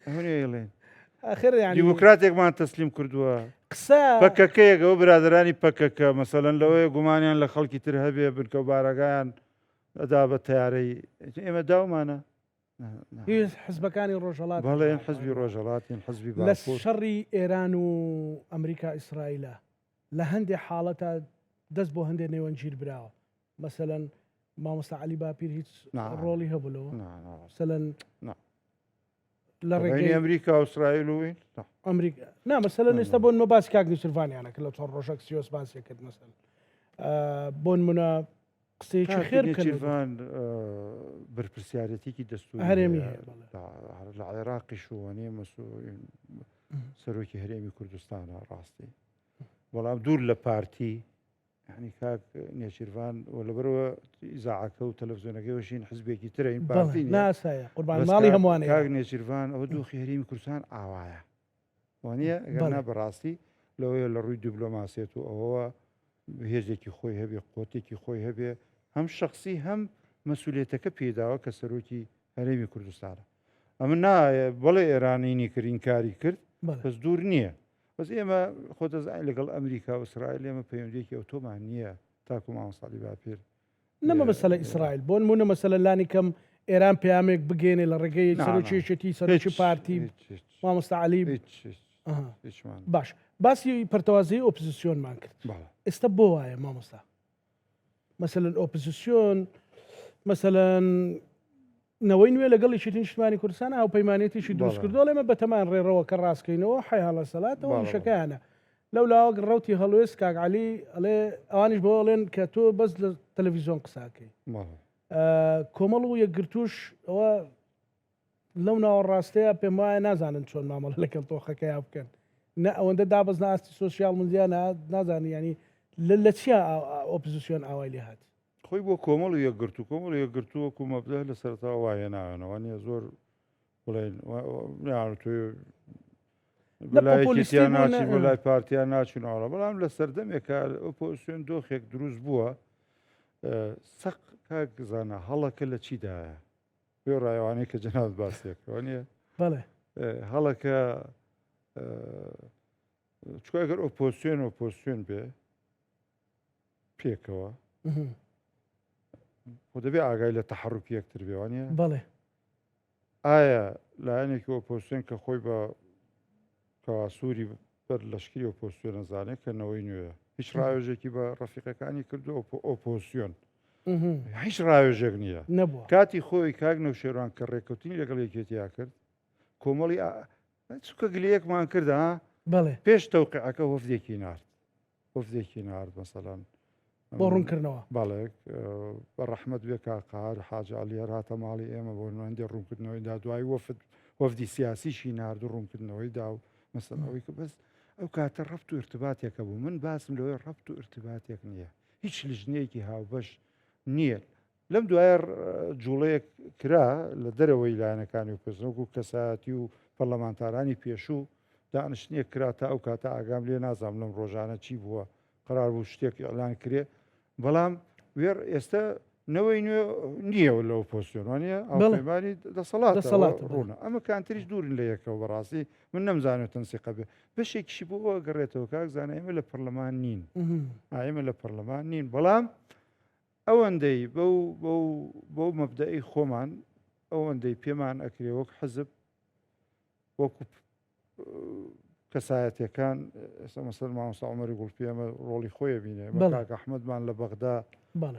ئەڵێن آخر يعني دیموکراتێکمان تەسلیم کردووە قسە پەکەکەیەک ئەو برادرانی پەکەکە مەسەلەن لەوەیە گومانیان لە خەڵکی تر هەبێ بنکە و بارەگایان ئەدا بە تیارەی ئێمە داومانە هیچ حزبەکانی ڕۆژهەڵات بەڵێ حزبی ڕۆژهەڵاتین حزبی لە شەڕی ئێران و ئەمریکا ئیسرائیلە لە هەندێ حاڵەتە دەست بۆ هەندێ نێوەندگیر براوە مەسەلەن مامۆستا عەلی باپیر هیچ ڕۆڵی هەبوو لەوە مەسەلەن لە ڕێگەی ئەمریکا و ئیسرائیل و ئەمریکا نا مەسەلەن ئێستا بۆ نمە باسی کاک نوسرڤانیانە کە لە چۆن ڕۆژەک سیۆس باسی کرد مەسەل بۆ نمونە قسەیەکی خێر بکەن نێچیرڤان بەرپرسیارەتێکی دەستوری هەرێمی هەیە لە عێراقیش وانیە سەرۆکی هەرێمی کوردستانە ڕاستی بەڵام دوور لە پارتی یعنی کاک نێچیرڤان و لەبەرەوە ئیزاعەکە و تەلەڤزیۆنەکەی وەشین حزبێکی ترە این پارتی ناسایە قوربان ماڵی هەمووانەیە کاک نێچیرڤان ئەوە دۆخی هەرێمی کوردستان ئاوایە وانە گەرنا بەڕاستی لەوەیە لە ڕووی دیبلۆماسیەت و ئەوەوە هێزێکی خۆی هەبێ قوتێکی خۆی هەبێ هەم شخصی هەم مەسوولێتەکە پێداوە کە سەرۆکی هەرێمی کوردستانە ئەمە نا بەڵێ ئێرانینی کرد ئینکاری کرد بەس دوور نییە بەس ئێمە خۆ دەزانین لەگەڵ ئەمریکا و ئیسرائیل ئێمە پەیوەندیەکی ئەوتۆمان نییە تاکو مامۆستا عەلی باپیر نەمە مەسەلە ئیسرائیل بۆ نمونە مەسەلە لانی کەم ئێران پەیامێک بگەێنێ لە ڕێگەی سەرۆکی یەکێتی سەرۆکی پارتی مامۆستا عەلی باش باسی پەرتەوازەی ئۆپزیسیۆنمان کرد ئێستا بۆ وایە مامۆستا مەسەلەن ئۆپزیسیۆن مەسەلەن نەوەی نوێ لەگەڵ یەکێتی نیشتمانی کوردستان هاوپەیمانێتیشی دروست کردووە ئێمە بەتەمان ڕێڕەوە کە ڕاستکەینەوە حەی هەڵە سەلاتەوە ئیشەکەیانە لەو لاوەک ڕوتی هەڵوێست کاک عەلی ئەڵێ ئەوانیش بۆ ئەڵێن کە تۆ بەس لە تەلەڤیزیۆن قساکەی کۆمەڵ و یەکگرتوش ئەوە لەو ناوەڕاستەیە پێم وایە نازانن چۆن مامەڵە لەگەڵ دۆخەکەیا بکەن نە ئەوەندە دابەزنە ئاستی سۆسیال میدیا نازانن یانی لە چیا ئۆپزسیۆن ئاوای لێ هات. خۆی بۆ کۆمەڵ و یەکگرتوو کۆمەڵ و یەکگرتوو وەکو مەبدەئ لە سەرەتاوە وا هێناوێنەوە نیە زۆر بڵێن لایەکیان ناچین بۆ لای پارتیان ناچین ئاڵە بەڵام لە سەردەمێکە ئۆپۆزیسیۆن دۆخێک دروست بووە سەق کاک زانە هەڵەکە لە چیدایە بێ ڕایوانەی کە جەنابت باسێکەوە نیە بەڵێ هەڵەکە چکە ئەگەر ئۆپۆزیسیۆن ئۆپۆزیسیۆن بێ پێکەوە خۆ دەبێ ئاگای لە تەحرکی یەکتر بێ وانە بەڵێ ئایا لایەنێکی ئۆپۆزیسیۆن کە خۆی بە کەواسووری بەر لەشکری ئۆپۆزیسیۆن نەزانێت کە نەوەی نوێیە هیچ ڕاوێژێکی بە ڕەفیقەکانی کردو ئۆپۆزیسیۆن هیچ ڕاوێژێک نییە کاتی خۆی کاک نەوشێروان کە ڕێککەوتنی لەگەڵ یەکێتیا کرد کۆمەڵی چکە گلەیەکمان کرد پێش تەوقعەکە وەفدێکی نارد وەفدێکی نارد مەسەلەن بۆ ڕوونکردنەوە بەڵێ بە ڕەحمەت بێ کاک قەهار حاج عەلی هەر هاتە ماڵی ئێمە بۆ هەندێ ڕوونکردنەوەی دا دوای وەفد وەفدی سیاسیشی نارد و ڕوونکردنەوەی دا و مەسەن ئەوەی کە بەس ئەو کاتە ڕەبت و ارتباتێکە بوو من باسم لەوەی ڕەبت و ارتباتێک نییە هیچ لژنەیەکی هاوبەش نییە لەم دوایە جوڵەیەک کرا لە دەرەوەی لایەنەکانی ئۆپۆزسیۆن و کەسایەتی و پەرلەمانتارانی پێشوو دانیشتنێک کرا تا ئەو کاتە ئاگام لێ نازانم لەم ڕۆژانە چی بووە قرار بوو شتێک ئیعلان کرێ بەڵام وێڕ ئێستا نەوەی نوێ نییە لە ئۆپۆزسیۆن وانە هاوپەیمانی دەسەڵات دەسەڵات ڕوونە ئەمە کانتریش دوورن لە یەکەوە بەڕاستی من نەمزانێت تەنسیقە بێ بەشێکیشی بۆ ئەوە گەڕێتەوە کاک زانە ئێمە لە پەرلەمان نین ئێمە لە پەرلەمان نین بەڵام ئەوەندەی بەو بەو بەو مەبدەئی خۆمان ئەوەندەی پێمان ئەکرێ وەک حزب وەکو کەسایەتەکان ئێستا مەسەر مامۆستا عومەری گوڵپی ئەمە ڕۆڵی خۆی بینێ کاک ئەحمەدمان لە بەغدا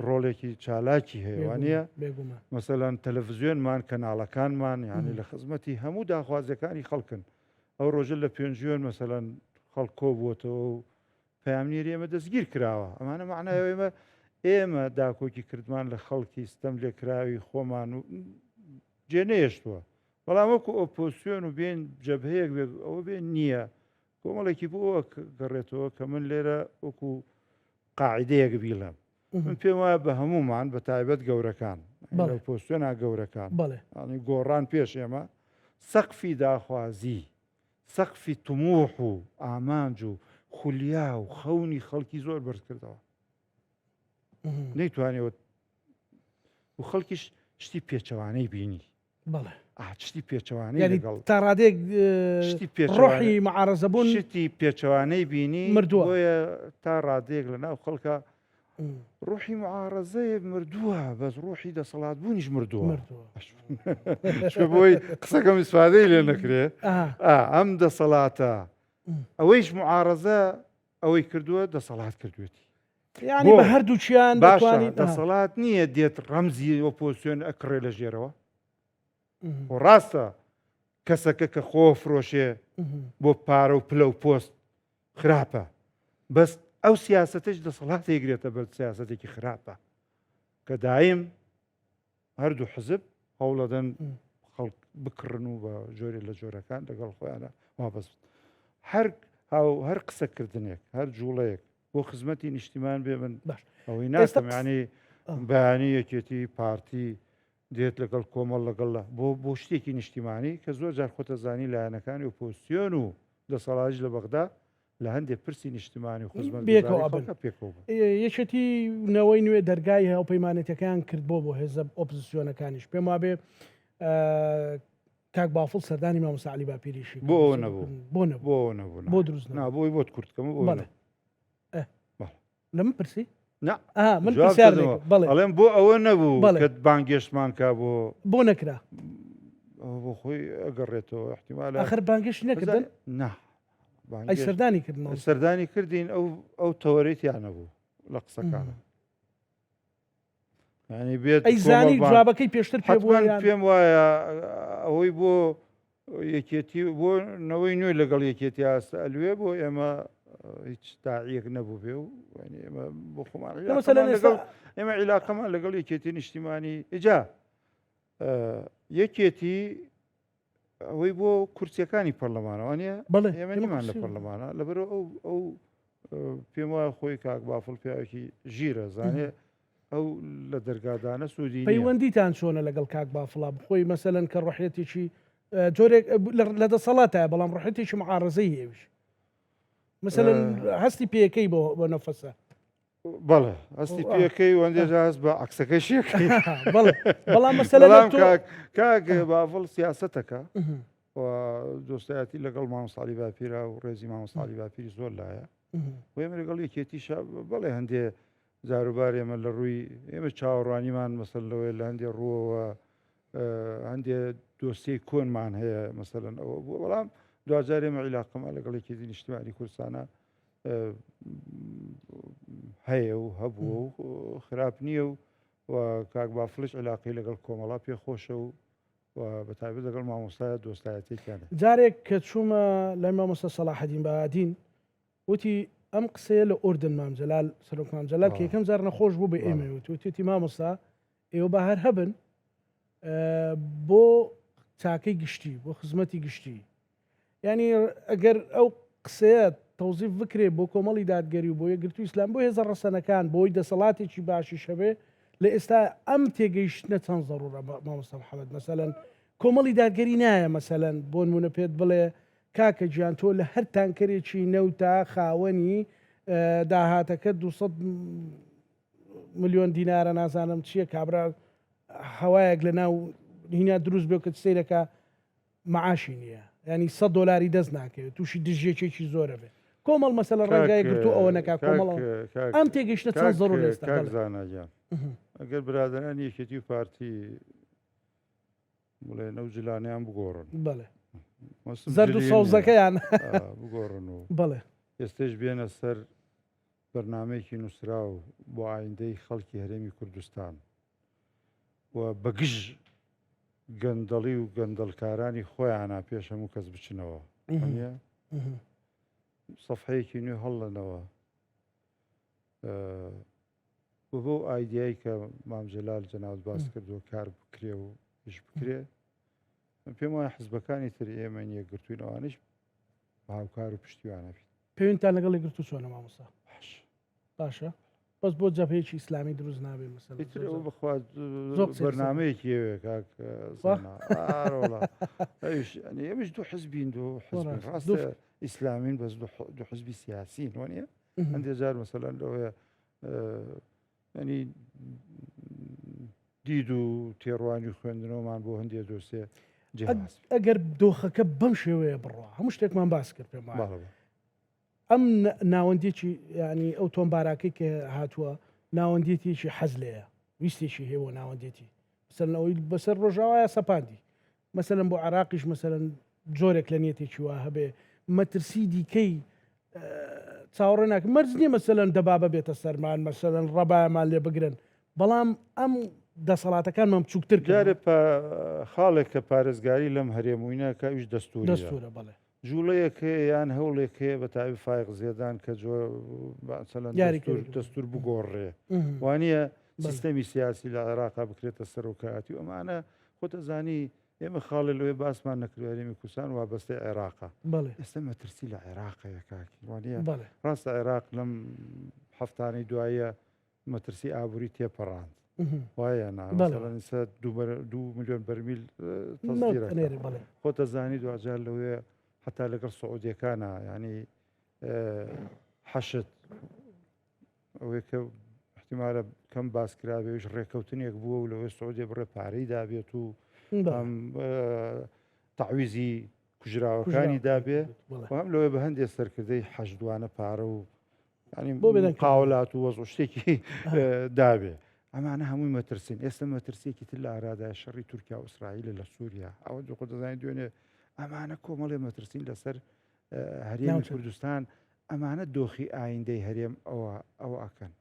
ڕۆڵێکی چالاکی هەیە وانە مەسەلەن تەلەڤزیۆنمان کەناڵەکانمان یعنی لە خزمەتی هەموو داخوازیەکانی خەڵکن ئەو ڕۆژە لە پێنجوێن مەسەلەن خەڵک کۆبووەتەوە و پەیامنێری ئێمە دەستگیر کراوە ئەمانە معنای ئێمە ئێمە داکۆکی کردمان لە خەڵکی ستەم لێکراوی خۆمان و جێ نەهێشتووە بەڵام وەکو ئۆپۆسیۆن و بێن جەبهەیەک بێ ئەوە بێ نییە کۆمەڵێکی بۆ گەڕێتەوە کە من لێرە وەکو قاعدەیەک بیڵێم من پێم وایە بە هەمومان بە تایبەت گەورەکان ئۆپۆسیۆنا گەورەکان گۆڕان پێش ئێمە سەقفی داخوازی سەقفی تموح و ئامانج و خولیا و خەونی خەڵکی زۆر بەرز کردەوە. نەیتوانیەوە و خەڵکیش شتی پێچەوانەی بینی بەڵێ شتی پێچەوانەی لەگەڵ تا ڕادێک شتی ڕۆحی معارەزەبوون شتی پێچەوانەی بینی مردووە بۆیە تا ڕادێک لە ناو خەڵکە ڕۆحی معارەزەیە مردووە بەس ڕۆحی دەسەڵات بوونیش مردووە بۆی قسەکەم ئیسفادەی لێ نەکرێ ئەم دەسەڵاتە ئەوەیش معارەزە ئەوەی کردووە دەسەڵات کردوێتی یانی بە هەردووکیان باشە دەسەڵات نییە دێت ڕەمزی ئۆپۆزیسیۆن ئەکڕێ لە ژێرەوە خۆ ڕاستە کەسەکە کە خۆ فرۆشێ بۆ پارە و پلە و پۆست خراپە بەس ئەو سیاستش دەسەڵات تێگرێتە بەر سیاستێکی خراپە کە دایم هەردوو حزب هەوڵەدەن خەڵک بکڕن و بە جۆرێ لە جۆرەکان لەگەڵ خۆیانە وابەست هەر هاو هەر قسەکردنێک هەر جوڵەیەک بۆ خزمەتی نیشتیمان بێ من باش ئەوەی ناکەم ینی بەیانی یەکێتی پارتی دێت لەگەڵ کۆمەڵ لەگەڵ لە بۆ بۆ شتێکی نیشتیمانی کە زۆر جار خۆتەزانی لایەنەکانی ئۆپۆزسیۆن و دەسەڵاتیش لە بەغدا لە هەندێک پرسی نیشتمانی و خزمەتگوزاری خەڵکە پێکەوە بن. یەکێتی نەوەی نوێ دەرگای هاوپەیمانێتیەکەیان کردبۆ بۆ هێزە ئۆپزسیۆنەکانیش پێم وابێ کاک بافڵ سەردانی مامۆستا عەلی باپیریشی بۆ ئەوە نەبوو بۆ نەبوو بۆ ئەوە نەبوو بۆ دروست نا بۆی بۆت کورت کەم بۆ بەڵێ لە من پرسی نا من پرسیار بەڵێ ئەڵێم بۆ ئەوە نەبوو کە بانگێشتمان کا بۆ بۆ نەکرا بۆ خۆی ئەگەڕێتەوە احتیمال ئەخر بانگێشت نەکردن نا ئەی سەردانی کردن سەردانی کردین ئەو ئەو تەوەرەی تیا نەبوو لە قسەکانە ینی بێت ئەی زانی جوابەکەی پێشتر پێ بوو پێم وایە ئەوەی بۆ یەکێتی بۆ نەوەی نوێ لەگەڵ یەکێتی ئاستە ئەلوێ بۆ ئێمە هیچ داعیەک نەبوو بێ و ئێمە بۆ خۆمان لەگەڵ ئێمە عیلاقەمان لەگەڵ یەکێتی نیشتیمانی ئیجا یەکێتی ئەوەی بۆ کورسیەکانی پەرلەمانەوە نیە بەڵێ ئێمە نیمان لە پەرلەمانە لەبەرەوە ئەو ئەو پێم وایە خۆی کاک بافڵ پیاوێکی ژیرە زانێ ئەو لە دەرگادانە سوودی پەیوەندیتان چۆنە لەگەڵ کاک بافڵا بخۆی مەسەلەن کە ڕحێتێکی جۆرێک لە دەسەڵاتە بەڵام ڕحێتێکی معارزەی هێویش مثلەن هەستی پێەکەی بۆ بۆ نەفەسە بەڵێ هەستی پێەکەی وەندێ هەست بە عکسەکەی شێکەی بەڵام مەسەلە کاک کاک بافڵ سیاستەکە دۆستایەتی لەگەڵ مامۆستا عەلی باپیرا و ڕێزی مامۆستا عەلی باپیری زۆر لایە و ئێمە لەگەڵ یەکێتیشە بەڵێ هەندێ جاروبار ئێمە لە ڕووی ئێمە چاوەڕوانیمان مەسەل لەوەیە لە هەندێ ڕووەوە هەندێ دۆسیەی کۆنمان هەیە مەسەلەن ئەوە بووە بەڵام دواجار ئێمە عیلاقەمان لەگەڵ یەکێتی نیشتمانی کوردستانە هەیە و هەبووە و خراپ نییە و و کاک بافڵیش عیلاقی لەگەڵ کۆمەڵا پێ خۆشە و و بە تایبەت لەگەڵ مامۆستایە دۆستایەتێکیان هەیە. جارێک کە چوومە لای مامۆستا سەڵاحەدین بەهادین وتی ئەم قسەیە لە ئوردن مام جەلال سەرۆک مام جەلال کە یەکەم جار نەخۆش بوو بە ئێمەی وت وتیتی مامۆستا ئێوە با هەر هەبن بۆ چاکەی گشتی بۆ خزمەتی گشتی یعنی ئەگەر ئەو قسەیە تەوزیف بکرێ بۆ کۆمەڵی دادگەری و بۆ یەکگرتووی ئیسلام بۆ هێزە ڕەسەنەکان بۆی دەسەڵاتێکی باشیش هەبێ لە ئێستا ئەم تێگەیشتنە چەند زەڕوورە مامۆستا محەممەد مەسەلەن کۆمەڵی دادگەری نایە مەسەلەن بۆ نمونە پێت بڵێ کاکە گیان تۆ لە هەر تانکەرێکی نەوتا خاوەنی داهاتەکە 200 ملیۆن دینارە نازانم چییە کابرا هەوایەک لە ناو هینا دروست بێ کە سەیرەکە معاشی نییە ینی 100 دلاری دەست ناکەوێت تووشی دژیەکێکی زۆرە بێت کۆمەڵ مەسەلە ڕێگای گرتو ئەوە نەکا کۆمەڵ ئەم تێگەیشتە چەند زەڕوور ئێستا کاک زانا گیان ئەگەر برادەرانی یەکێتی و پارتی بڵێن ئەو جلانیان بگۆڕن بەڵێ زەرد و سەوزەکەیان بگۆڕن و بەڵێ ئێستش بێنە سەر بەرنمەیەکی نووسراو بۆ ئایندەی خەڵکی هەرێمی کوردستان و بەگژ گەندەڵی و گەندەڵکارانی خۆیانە پێش هەموو کەس بچنەوە سەفحەیەکی نوێ هەڵلەنەوە و بەو ئایدیای کە مام جەلال جەنابت باس کردووە کار بکرێ و ئیش بکرێ من پێم وایە حزبەکانی تر ئێمە یەکگرتووین ئەوانیش هاوکار و پشتیوانە بیت. پەیوەندتان لەگەڵ یەکگرتوو چۆنە مامۆستا؟ باش. باشە بەس بۆ جەبهەیەکی ئیسلامی دروست نابێ مەسەلەن ئیتر ئەوە بەخوا بەرنامەیەکی ئەوێ کاک زانا ئارۆڵا ئەویش یعنی ئێمەش دوو حزبین دوو حزبین ڕاستە ئیسلامین بەس دوو حزبی سیاسین وانە هەندێک جار مەسەلەن لەوەیە. ینی دید و تێڕوانی و خوێندنەوەمان بۆ هەندێ دۆسێ ئەگەر دۆخەکە بەم شێوەیە بڕوا هەموو شتێکمان باس کرد پێم ئەم ناوەندێکی ینی ئەو تۆمباراکەی کە هاتووە ناوەندێتێکی حەز لێیە ویستێکی هەیە بۆ ناوەندێتی مەسەلەن ئەوەی بەسەر ڕۆژاوایە سەپاندی مەسەلەن بۆ عراقیش مەسەلەن جۆرێک لە نیەتێکی وا هەبێ مەترسی دیکەی چاوەڕێ ناکە مەرج نییە مەسەلەن دەبابە بێتە سەرمان مەسەلەن ڕەبایەمان لێ بگرن بەڵام ئەم دەسەڵاتەکانمان بچووکتر جارێ خاڵێک کە پارێزگاری لەم هەرێموینە کە ئەویش دەستوری دەستورە بەڵێ جوڵەیەک هەیە یان هەوڵێک هەیە بە تایبەت فایق زێدان کە جۆ مەسەلەن دەستور دەستور بگۆڕێ وانە سیستەمی سیاسی لە عێراقا بکرێتە سەرۆکایەتی و ئەمانە خۆتەزانی ئێمە خاڵێ لەوێ باسمان نەکرد هەرێمی کوردستان وابەستەی عێراقا ئێستا مەترسی لە عێراقەیە کاکی وانە ڕاستە عێراق لەم هەفتانەی دوایە مەترسی ئابووری تێپەڕاند وایە نا مەسەلەن دو میلیۆن بەرمیل تەسدیرە خۆتە زانی دواجار لەوێ حتا لەگەڵ سعودیەکانە ینی حەشت ئەوەی کە احتیمالە کەم باس کرابێش ڕێککەوتنێک بووە و لەوەی سعودیە بڕێ پارەی دابێت و تعویزی کوژراوەکانی دابێ هەم لەوەی بە هەندێک سەرکردەی حەشدوانە پارە و قاولات و وەز و شتێکی دابێ ئەمانە هەمووی مەترسین ئێستا مەترسیەکی تر لە ئارادا شەڕی تورکیا و ئیسرائیل لە سووریا ئەوە خۆ دەزانین دوێنێ ئەمانە کۆمەڵێ مەترسین لەسەر هەرێمی کوردستان ئەمانە دۆخی ئایندەی هەرێم ئەوە ئەوە ئەکەن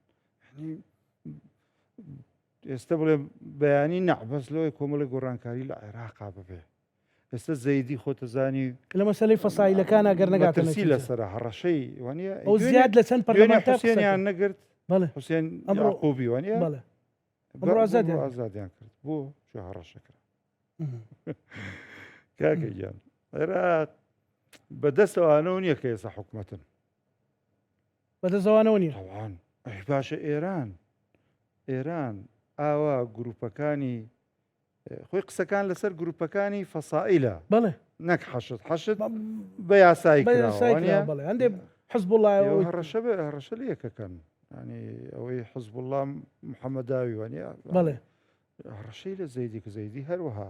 ئێستا بڵێ بەیانی نەعبەس لەوەی کۆمەڵی گۆڕانکاری لە عێراقا ببێ ئێستا زەیدی خۆتەزانی لە مەسەلەی فەسایلەکان گەر نەگاتە ترسی لەسەرە هەڕەشەی وانە ئەو زیاد لە چەند پەرلەمانتار حوسێنیان نەگرت بەڵێ حوسێن یعقوبی وانە بەڵێ ئەمڕۆ ئازادیان ئازادیان کرد بۆ چ هەڕەشە کرا کاکە گیان عێراق بەدەستەوانەوە نییە کە ئێستا حکومەتن بەدەستەوانەوە نییە تاوان باشە ئێران ئێران ئاوا گروپەکانی خۆی قسەکان لەسەر گروپەکانی فەسائیلە بەڵێ نەک حەشد حەشد بە یاسایی بەڵێ هەندێک حزب هەڕەشە بە هەڕەشە لە یەکەکەن ینی ئەوەی حزب الله محەممەداوی وانە بەڵێ هەڕەشەی لە زەیدی کە زەیدی هەروەها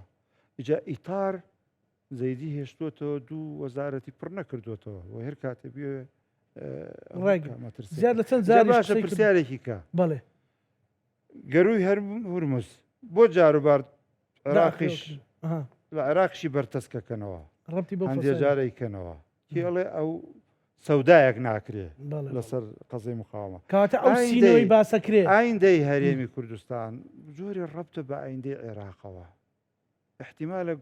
ئیجا ئیتار زەیدی هێشتوەتەوە دوو وەزارەتی پڕ نەکردوێتەوە و هەر کاتێ بێ زیاد لە چەند جار باشە پرسیارێکی کە بەڵێ گەرووی هەر هورمز بۆ جاروبار عێراقیش لە عێراقشی بەرتەسکەکەنەوە هەندێ جارەی کەنەوە کێڵێ ئەو سەودایەک ناکرێ لەسەر قەزەی مقاومە کاتە ئەو سینەوەی باسەکرێ ئایندەی هەرێمی کوردستان جۆری ڕەبتە بە ئایندەی عێراقەوە احتیمالە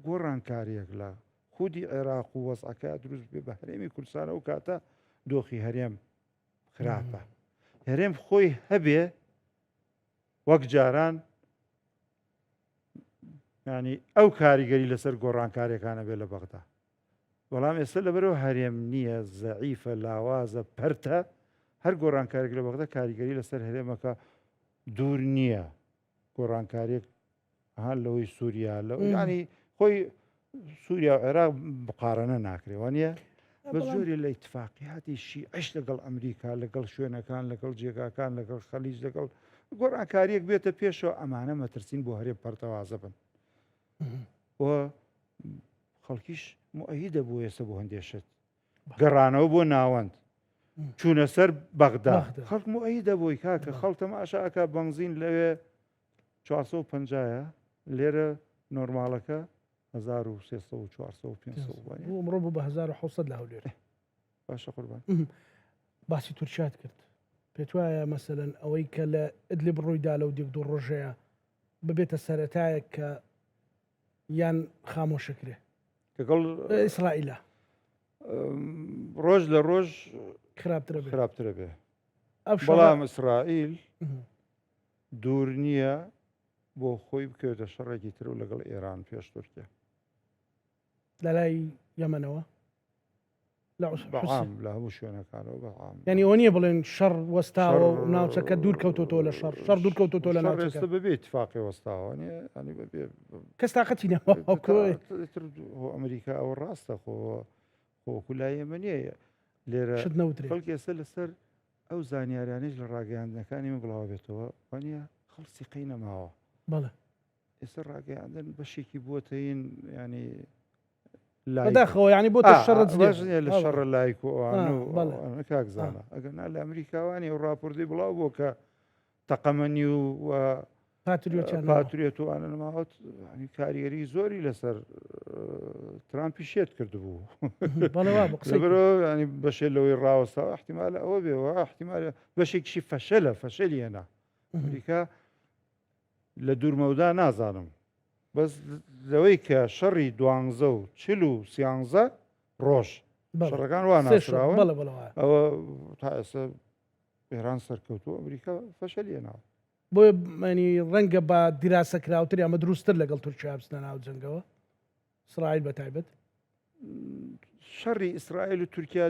گۆڕانکاریەک لە خودی عێراق و وەزعەکە دروست بێ بە هەرێمی کوردستان ئەو کاتە دۆخی هەرێم خراپە هەرێم خۆی هەبێ وەک جاران ینی ئەو کاریگەری لەسەر گۆڕانکاریەکانە بێ لە بەغدا بەڵام ئێستا لەبەرەوە هەرێم نییە زەعیفە لاوازە پەرتە هەر گۆڕانکارێک لە بەغدا کاریگەری لەسەر هەرێمەکە دوور نییە گۆڕانکاریەک ها لەوەی سووریا لە ینی خۆی سووریا و عێراق بقارەنە ناکرێ وانە بە زۆری لە ئیتفاقیاتی شیعش لەگەڵ ئەمریکا لەگەڵ شوێنەکان لەگەڵ جێگاکان لەگەڵ خەلیج لەگەڵ گۆڕانکاریەک بێتە پێشەوە ئەمانە مەترسین بۆ هەرێم پەرتەوازە بن و خەڵکیش مؤەیدە بۆ ئێستا بۆ هەندێ شت گەڕانەوە بۆ ناوەند چوونە سەر بەغدا خەڵک مؤەیدە بۆی کاکە خەڵک تەماشا ئەکا بەنزین لەوێ 450 یە لێرە نۆرماڵەکە 1300 و 400 و 500 ئەمڕۆ بوو بە 1700 لە هەولێر باشە قوربان باسی تورکیات کرد پێت وایە مەسەلەن ئەوەی کە لە ئیدلیب ڕوویدا لەو دیک دوو ڕۆژەیە ببێتە سەرەتایەک کە یان خامۆشەکرێ لەگەڵ ئیسرائیلە ڕۆژ لە ڕۆژ خراپترە خراپترە بێ بەڵام ئیسرائیل دوور نییە بۆ خۆی بکەوێتە شەڕێکی تر و لەگەڵ ئێران پێش تورکیا. لە لای یەمەنەوە؟ لە بەعام لە هەموو شوێنەکانەوە بەعام. یعنی ئەوە نییە بڵێن شەڕ وەستاوە و ناوچەکە دوور کەوتۆتەوە لە شەڕ شەڕ دوور کەوتۆتەوە لە ناوچەکە. ئێستا بەبێ اتفاقی وەستاوە نیە ینی بەبێ کەس تاقەتی نەماوە. ئەمریکا ئەوە ڕاستە خۆ خۆ وەکو لای ئێمە نییە لێرە شت نەوترێ خەڵک ئێستا لەسەر. ئەو زانیاریانەیش لە ڕاگەیاندنەکانی من بڵاو بێتەوە وانە خەڵک سیقەی نەماوە. بەڵێ. ئێستا ڕاگەیاندن بەشێکی بووەتەین ینی بەداخەوە ینی بۆ شەڕ لە شەڕە لایک و ئەوان کاک زانە ئەگەر نا لە ئەمریکاوانی و راپۆرتی بڵاو بۆ کە تەقەمەنی و پاتریۆت و ئەوانە نەماوەت کاریگەری زۆری لەسەر ترامپی شێت کردبوو ینی بەشێ لەوەی ڕاوەستاوە احتیمالە ئەوە بێەوە احتیمالە بەشێکیشی فەشەلە فەشەلی هێنا ئەمریکا لە دوورمەودا نازانم بەس لەوەی کە شەڕی دوانزە و چل و سیانزە ڕۆژ شەڕەکان وا ناسراون ئەوە تا ئێستا ئێران سەرکەوتوو ئەمریکا فەشەلی هێناوە. بۆیە مانی ڕەنگە بە دیراسە کراوتر ئەمە دروستتر لەگەڵ تورکیا بچنە ناو جەنگەوە ئیسرائیل بە تایبەت. شەڕی ئیسرائیل و تورکیا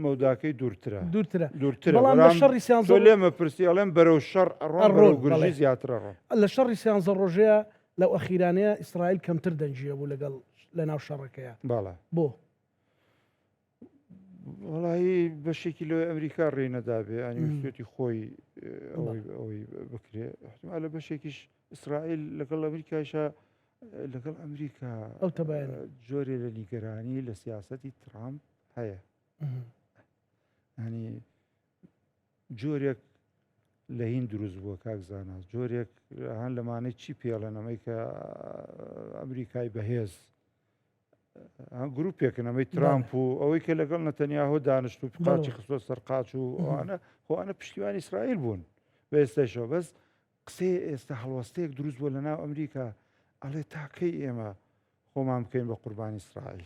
مەوداکەی دوورترە دوورترە دوورترە بەڵام لە شەڕی سیانزە لێمە پرسی ئەڵێم بەرەو شەڕ ئەڕۆن گرژی زیاتر ئەڕۆن لە شەڕی سیانزە ڕۆژەیە لەو ئەخیرانەیە ئیسرائیل کەمتر دەنگیە بوو لەگەڵ لە ناو شەڕەکەیە بەڵێ بۆ وەڵایی بەشێکی لەوەی ئەمریکا ڕێی نەدابێ ینی ویستێتی خۆی ئەوەی بکرێ احتمالە بەشێکیش ئیسرائیل لەگەڵ ئەمریکایشە لەگەڵ ئەمریکا ئەو تەبایەن جۆرێ لە نیگەرانی لە سیاستی ترامپ هەیە ینی جۆرێک لە هین دروست بووە کاک زانا جۆرێک هەن لەمانەی چی پێڵێن ئەمەی کە ئەمریکای بەهێز گروپێکن ئەمەی ترامپ و ئەوەی کە لەگەڵ نەتەنیاهۆ دانیشت و قاچی خستوە سەر قاچ و ئەوانە خۆوانە پشتیوانی ئیسرائیل بوون بە ئێستایشەوە بەس قسەی ئێستا هەڵوەستەیەک دروست بووە لە ناو ئەمریکا ئەڵێ تاکەی ئێمە خۆمان بکەین بە قوربانی ئیسرائیل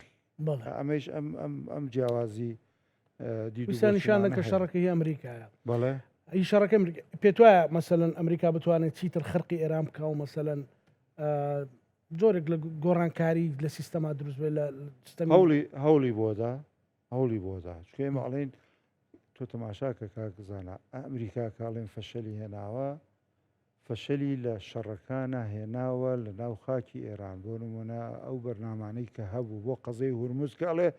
ئەمەیش ئەم ئەم ئەم جیاوازی نیشان کە شەڕەکە هی ئەمریکایە بەڵێ ئی شەڕەکە پێت وایە مەسەلەن ئەمریکا بتوانێت چیتر خرقی ئێران بکە و مەسەلەن جۆرێک لە گۆڕانکاری لە سیستەما دروست بێت لە سیستەمی هەوڵی هەوڵی بۆدا هەوڵی بۆدا چونکە ئێمە ئەڵێن تۆ تەماشا کە کاک زانا ئەمریکا کاڵێن فەشەلی هێناوە فەشەلی لە شەڕەکانە هێناوە لە ناو خاکی ئێران بۆ نمونە ئەو بەرنامانەی کە هەبوو بۆ قەزەی هورمز کە ئەڵێ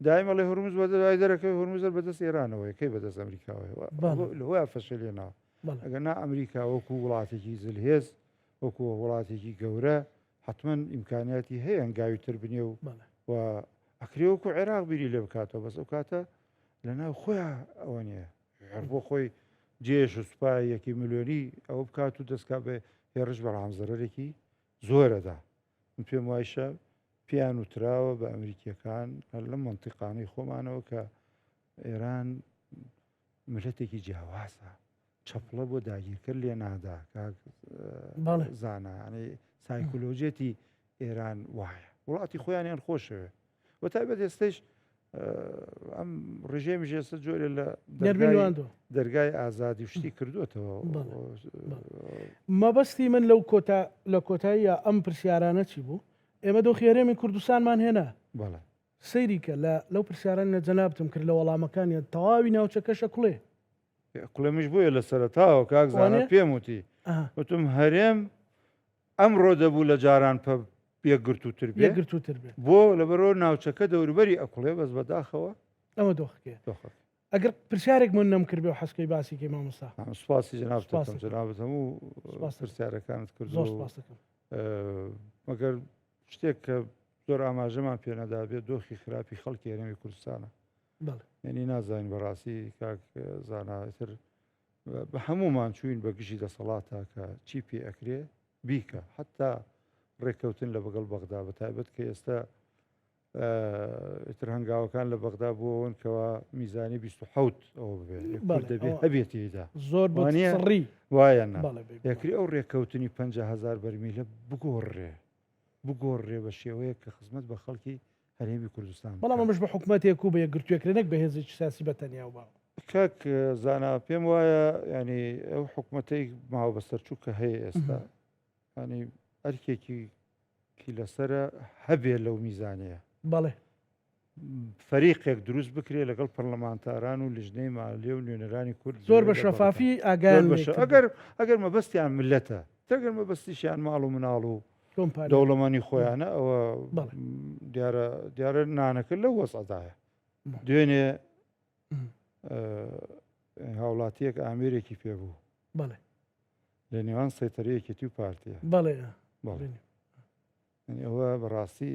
دایم ئەڵێ هورمز بە دوای دەرەکەی هورمزەر بەدەست ئێرانەوەی کەی بەدەست ئەمریکاوە لەوە فەشەلی هێناوە ئەگەر نا ئەمریکا وەکو وڵاتێکی زلهێز وەکو وڵاتێکی گەورە حتمما ئیمکانیاتی هەیە هەنگاوی تر بنێ و و ئەکرێ وەکو عێراق بیری لێ بکاتەوە بەس ئەو کاتە لە ناو خۆیان ئەوە نییە هەر بۆ خۆی جێش و سوپای یەکی ملیۆنی ئەوە بکات و دەستکا بە هێڕش بەڵام زەرەرێکی زۆرەدا من پێم وایشە پێیان وتراوە بە ئەمریکیەکان هەر لەم منتیقانەی خۆمانەوە کە ئێران میللەتێکی جیاوازە چەپڵە بۆ داگیرکەر لێ نادا کاک زانا یعنی سایکۆلۆژیەتی ئێران وایە وڵاتی خۆیانیان خۆشەوێ و تایبەت ئێستش ئەم ڕژێمی ژێسە جۆرێ لە دەرگای ئازادی شتی کردوێتەوە مەبەستی من لەو کۆتا لە کۆتاییە ئەم پرسیارانە چی بوو ئێمە دۆخی هەرێمی کوردستانمان هێنا بەڵێ سەیری کە لە لەو پرسیاران لە جەنابتم کرد لە وەڵامەکانیان تەواوی ناوچەکەشە کوڵێ. کوڵێمیش بۆیە لە سەرەتاوە کاک زانا پێم وتی وتم هەرێم ئەمڕۆ دەبوو لە جاران پە یەکگرتووتر بێ یەکگرتووتر بێ بۆ لەبەرەوە ناوچەکە دەوروبەری ئەکوڵێ بەس بەداخەوە ئەمە دۆخەکەیە دۆخەکە ئەگەر پرسیارێک من نەم کردبێ و حەزکەی باسی کەی مامۆستا سپاسی جەنابت دەکەم جەنابت هەموو پرسیارەکانت کرد زۆر سپاس دەکەم مەگەر شتێک کە زۆر ئاماژەمان پێ نەدابێت دۆخی خراپی خەڵکی هەرێمی کوردستانە یعنی نازانین بەڕاستی کاک زانا تر بە هەمومان چوین بە گژی دەسەڵاتە کە چی پێ ئەکرێ بیکە حتا ڕێککەوتن لە بەگەڵ بەغدا بە تایبەت کە ئێستا ئیتر هەنگاوەکان لە بەغدا بووەوەن کەوا میزانی 27 ئەوە ببێت دەبێ هەبێت تێیدا زۆر بەڕی وایە یەکری ئەو ڕێککەوتنی 500 بەرمیلە بگۆڕێ بگۆڕێ بە شێوەیەک کە خزمەت بە خەڵکی هەرێمی کوردستان بەڵام ئەمەش بە حکوومەتێک و بە یەکگرتوێکرێ نەک بە هێزێکی سیاسی بە تەنیا و باو کاک زانا پێم وایە ینی ئەو حکوومەتەی ماوە بەسەرچوو کە هەیە ئێستا ینی ئەرکێکی کی لەسەرە هەبێ لەو میزانەیە. بەڵێ. فەریقێک دروست بکرێ لەگەڵ پەرلەمانتاران و لژنەی مالێ و نوێنەرانی کورد زۆر بە شەفافی ئاگایان لێ کردن. ئەگەر ئەگەر مەبەستیان ملەتە تەگەر مەبەستیشیان ماڵ و مناڵ و دەوڵەمەنی خۆیانە ئەوە دیارە دیارە نانەکە لەو وەزعدایە دوێنێ هاوڵ. هاوڵاتیەک ئامێرێکی پێ بوو بەڵێ لە نێوان سەیتەرەی یەکێتی و پارتیە بەڵێ بەڵێ یعنی ئەوە بەڕاستی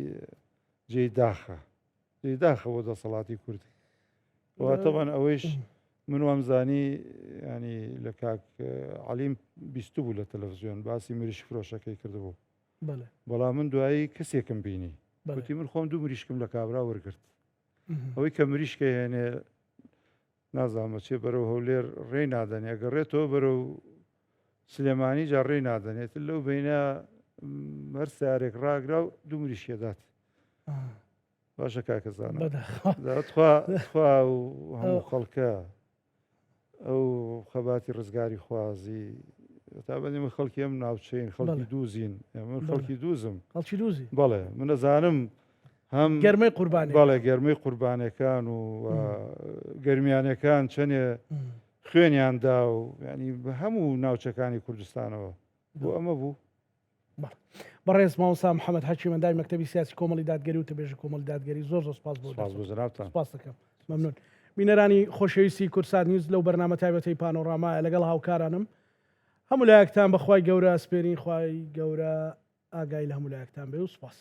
جێی داخە جێی داخە بۆ دەسەڵاتی کوردی واتەبان ئەوەیش من وام زانی ینی لە کاک عەلیم بیستو بوو لە تەلەڤزیۆن باسی مریشک فرۆشەکەی کردبوو بەڵام من دوایی کەسێکم بینی وتی من خۆم دوو مریشکم لە کابرا وەرگرت ئەوەی کە مریشکە هێنێ نازانم چێ بەرەو هەولێر ڕێی نادەنێ گەڕێتەوە بەرەو سلێمانی جا ڕێی نادەنێت لەو بینە هەر سارێک ڕاگرا و دوو مریشکێدات باشە کاکە زانا تخوا تخوا و هەموو خەڵکە ئەو خەباتی ڕزگاری خوازی تابەن ئێمە خەڵکی ئەم ناوچەین خەڵکی دووزین ئێمە خەڵکی دووزم خەڵکی دووزی بەڵێ من ئەزانم هەم گەرمەی قوربانی بەڵێ گەرمەی قوربانەکان و گەرمیانەکان چەنێ خوێنیان دا و ینی بە هەموو ناوچەکانی کوردستانەوە بۆ ئەمە بوو بەڕێز مامۆستا محەممەد حەکیم ئەندامی مەکتەبی سیاسی کۆمەڵی دادگەری و تەبێژی کۆمەڵی دادگەری زۆر زۆر سپاس بۆ سپاس بۆ جەنابتان. سپاس دەکەم مەمنون بینەرانی خۆشەویستی کوردسات نیوز لەو بەرنامە تایبەتەی پانۆرامایە لەگەڵ هاوکارانم هەموو لایەکتان بەخوای گەورە ئەسپێرین خوای گەورە ئاگای لە هەموو لایەکتان بێ و سپاس.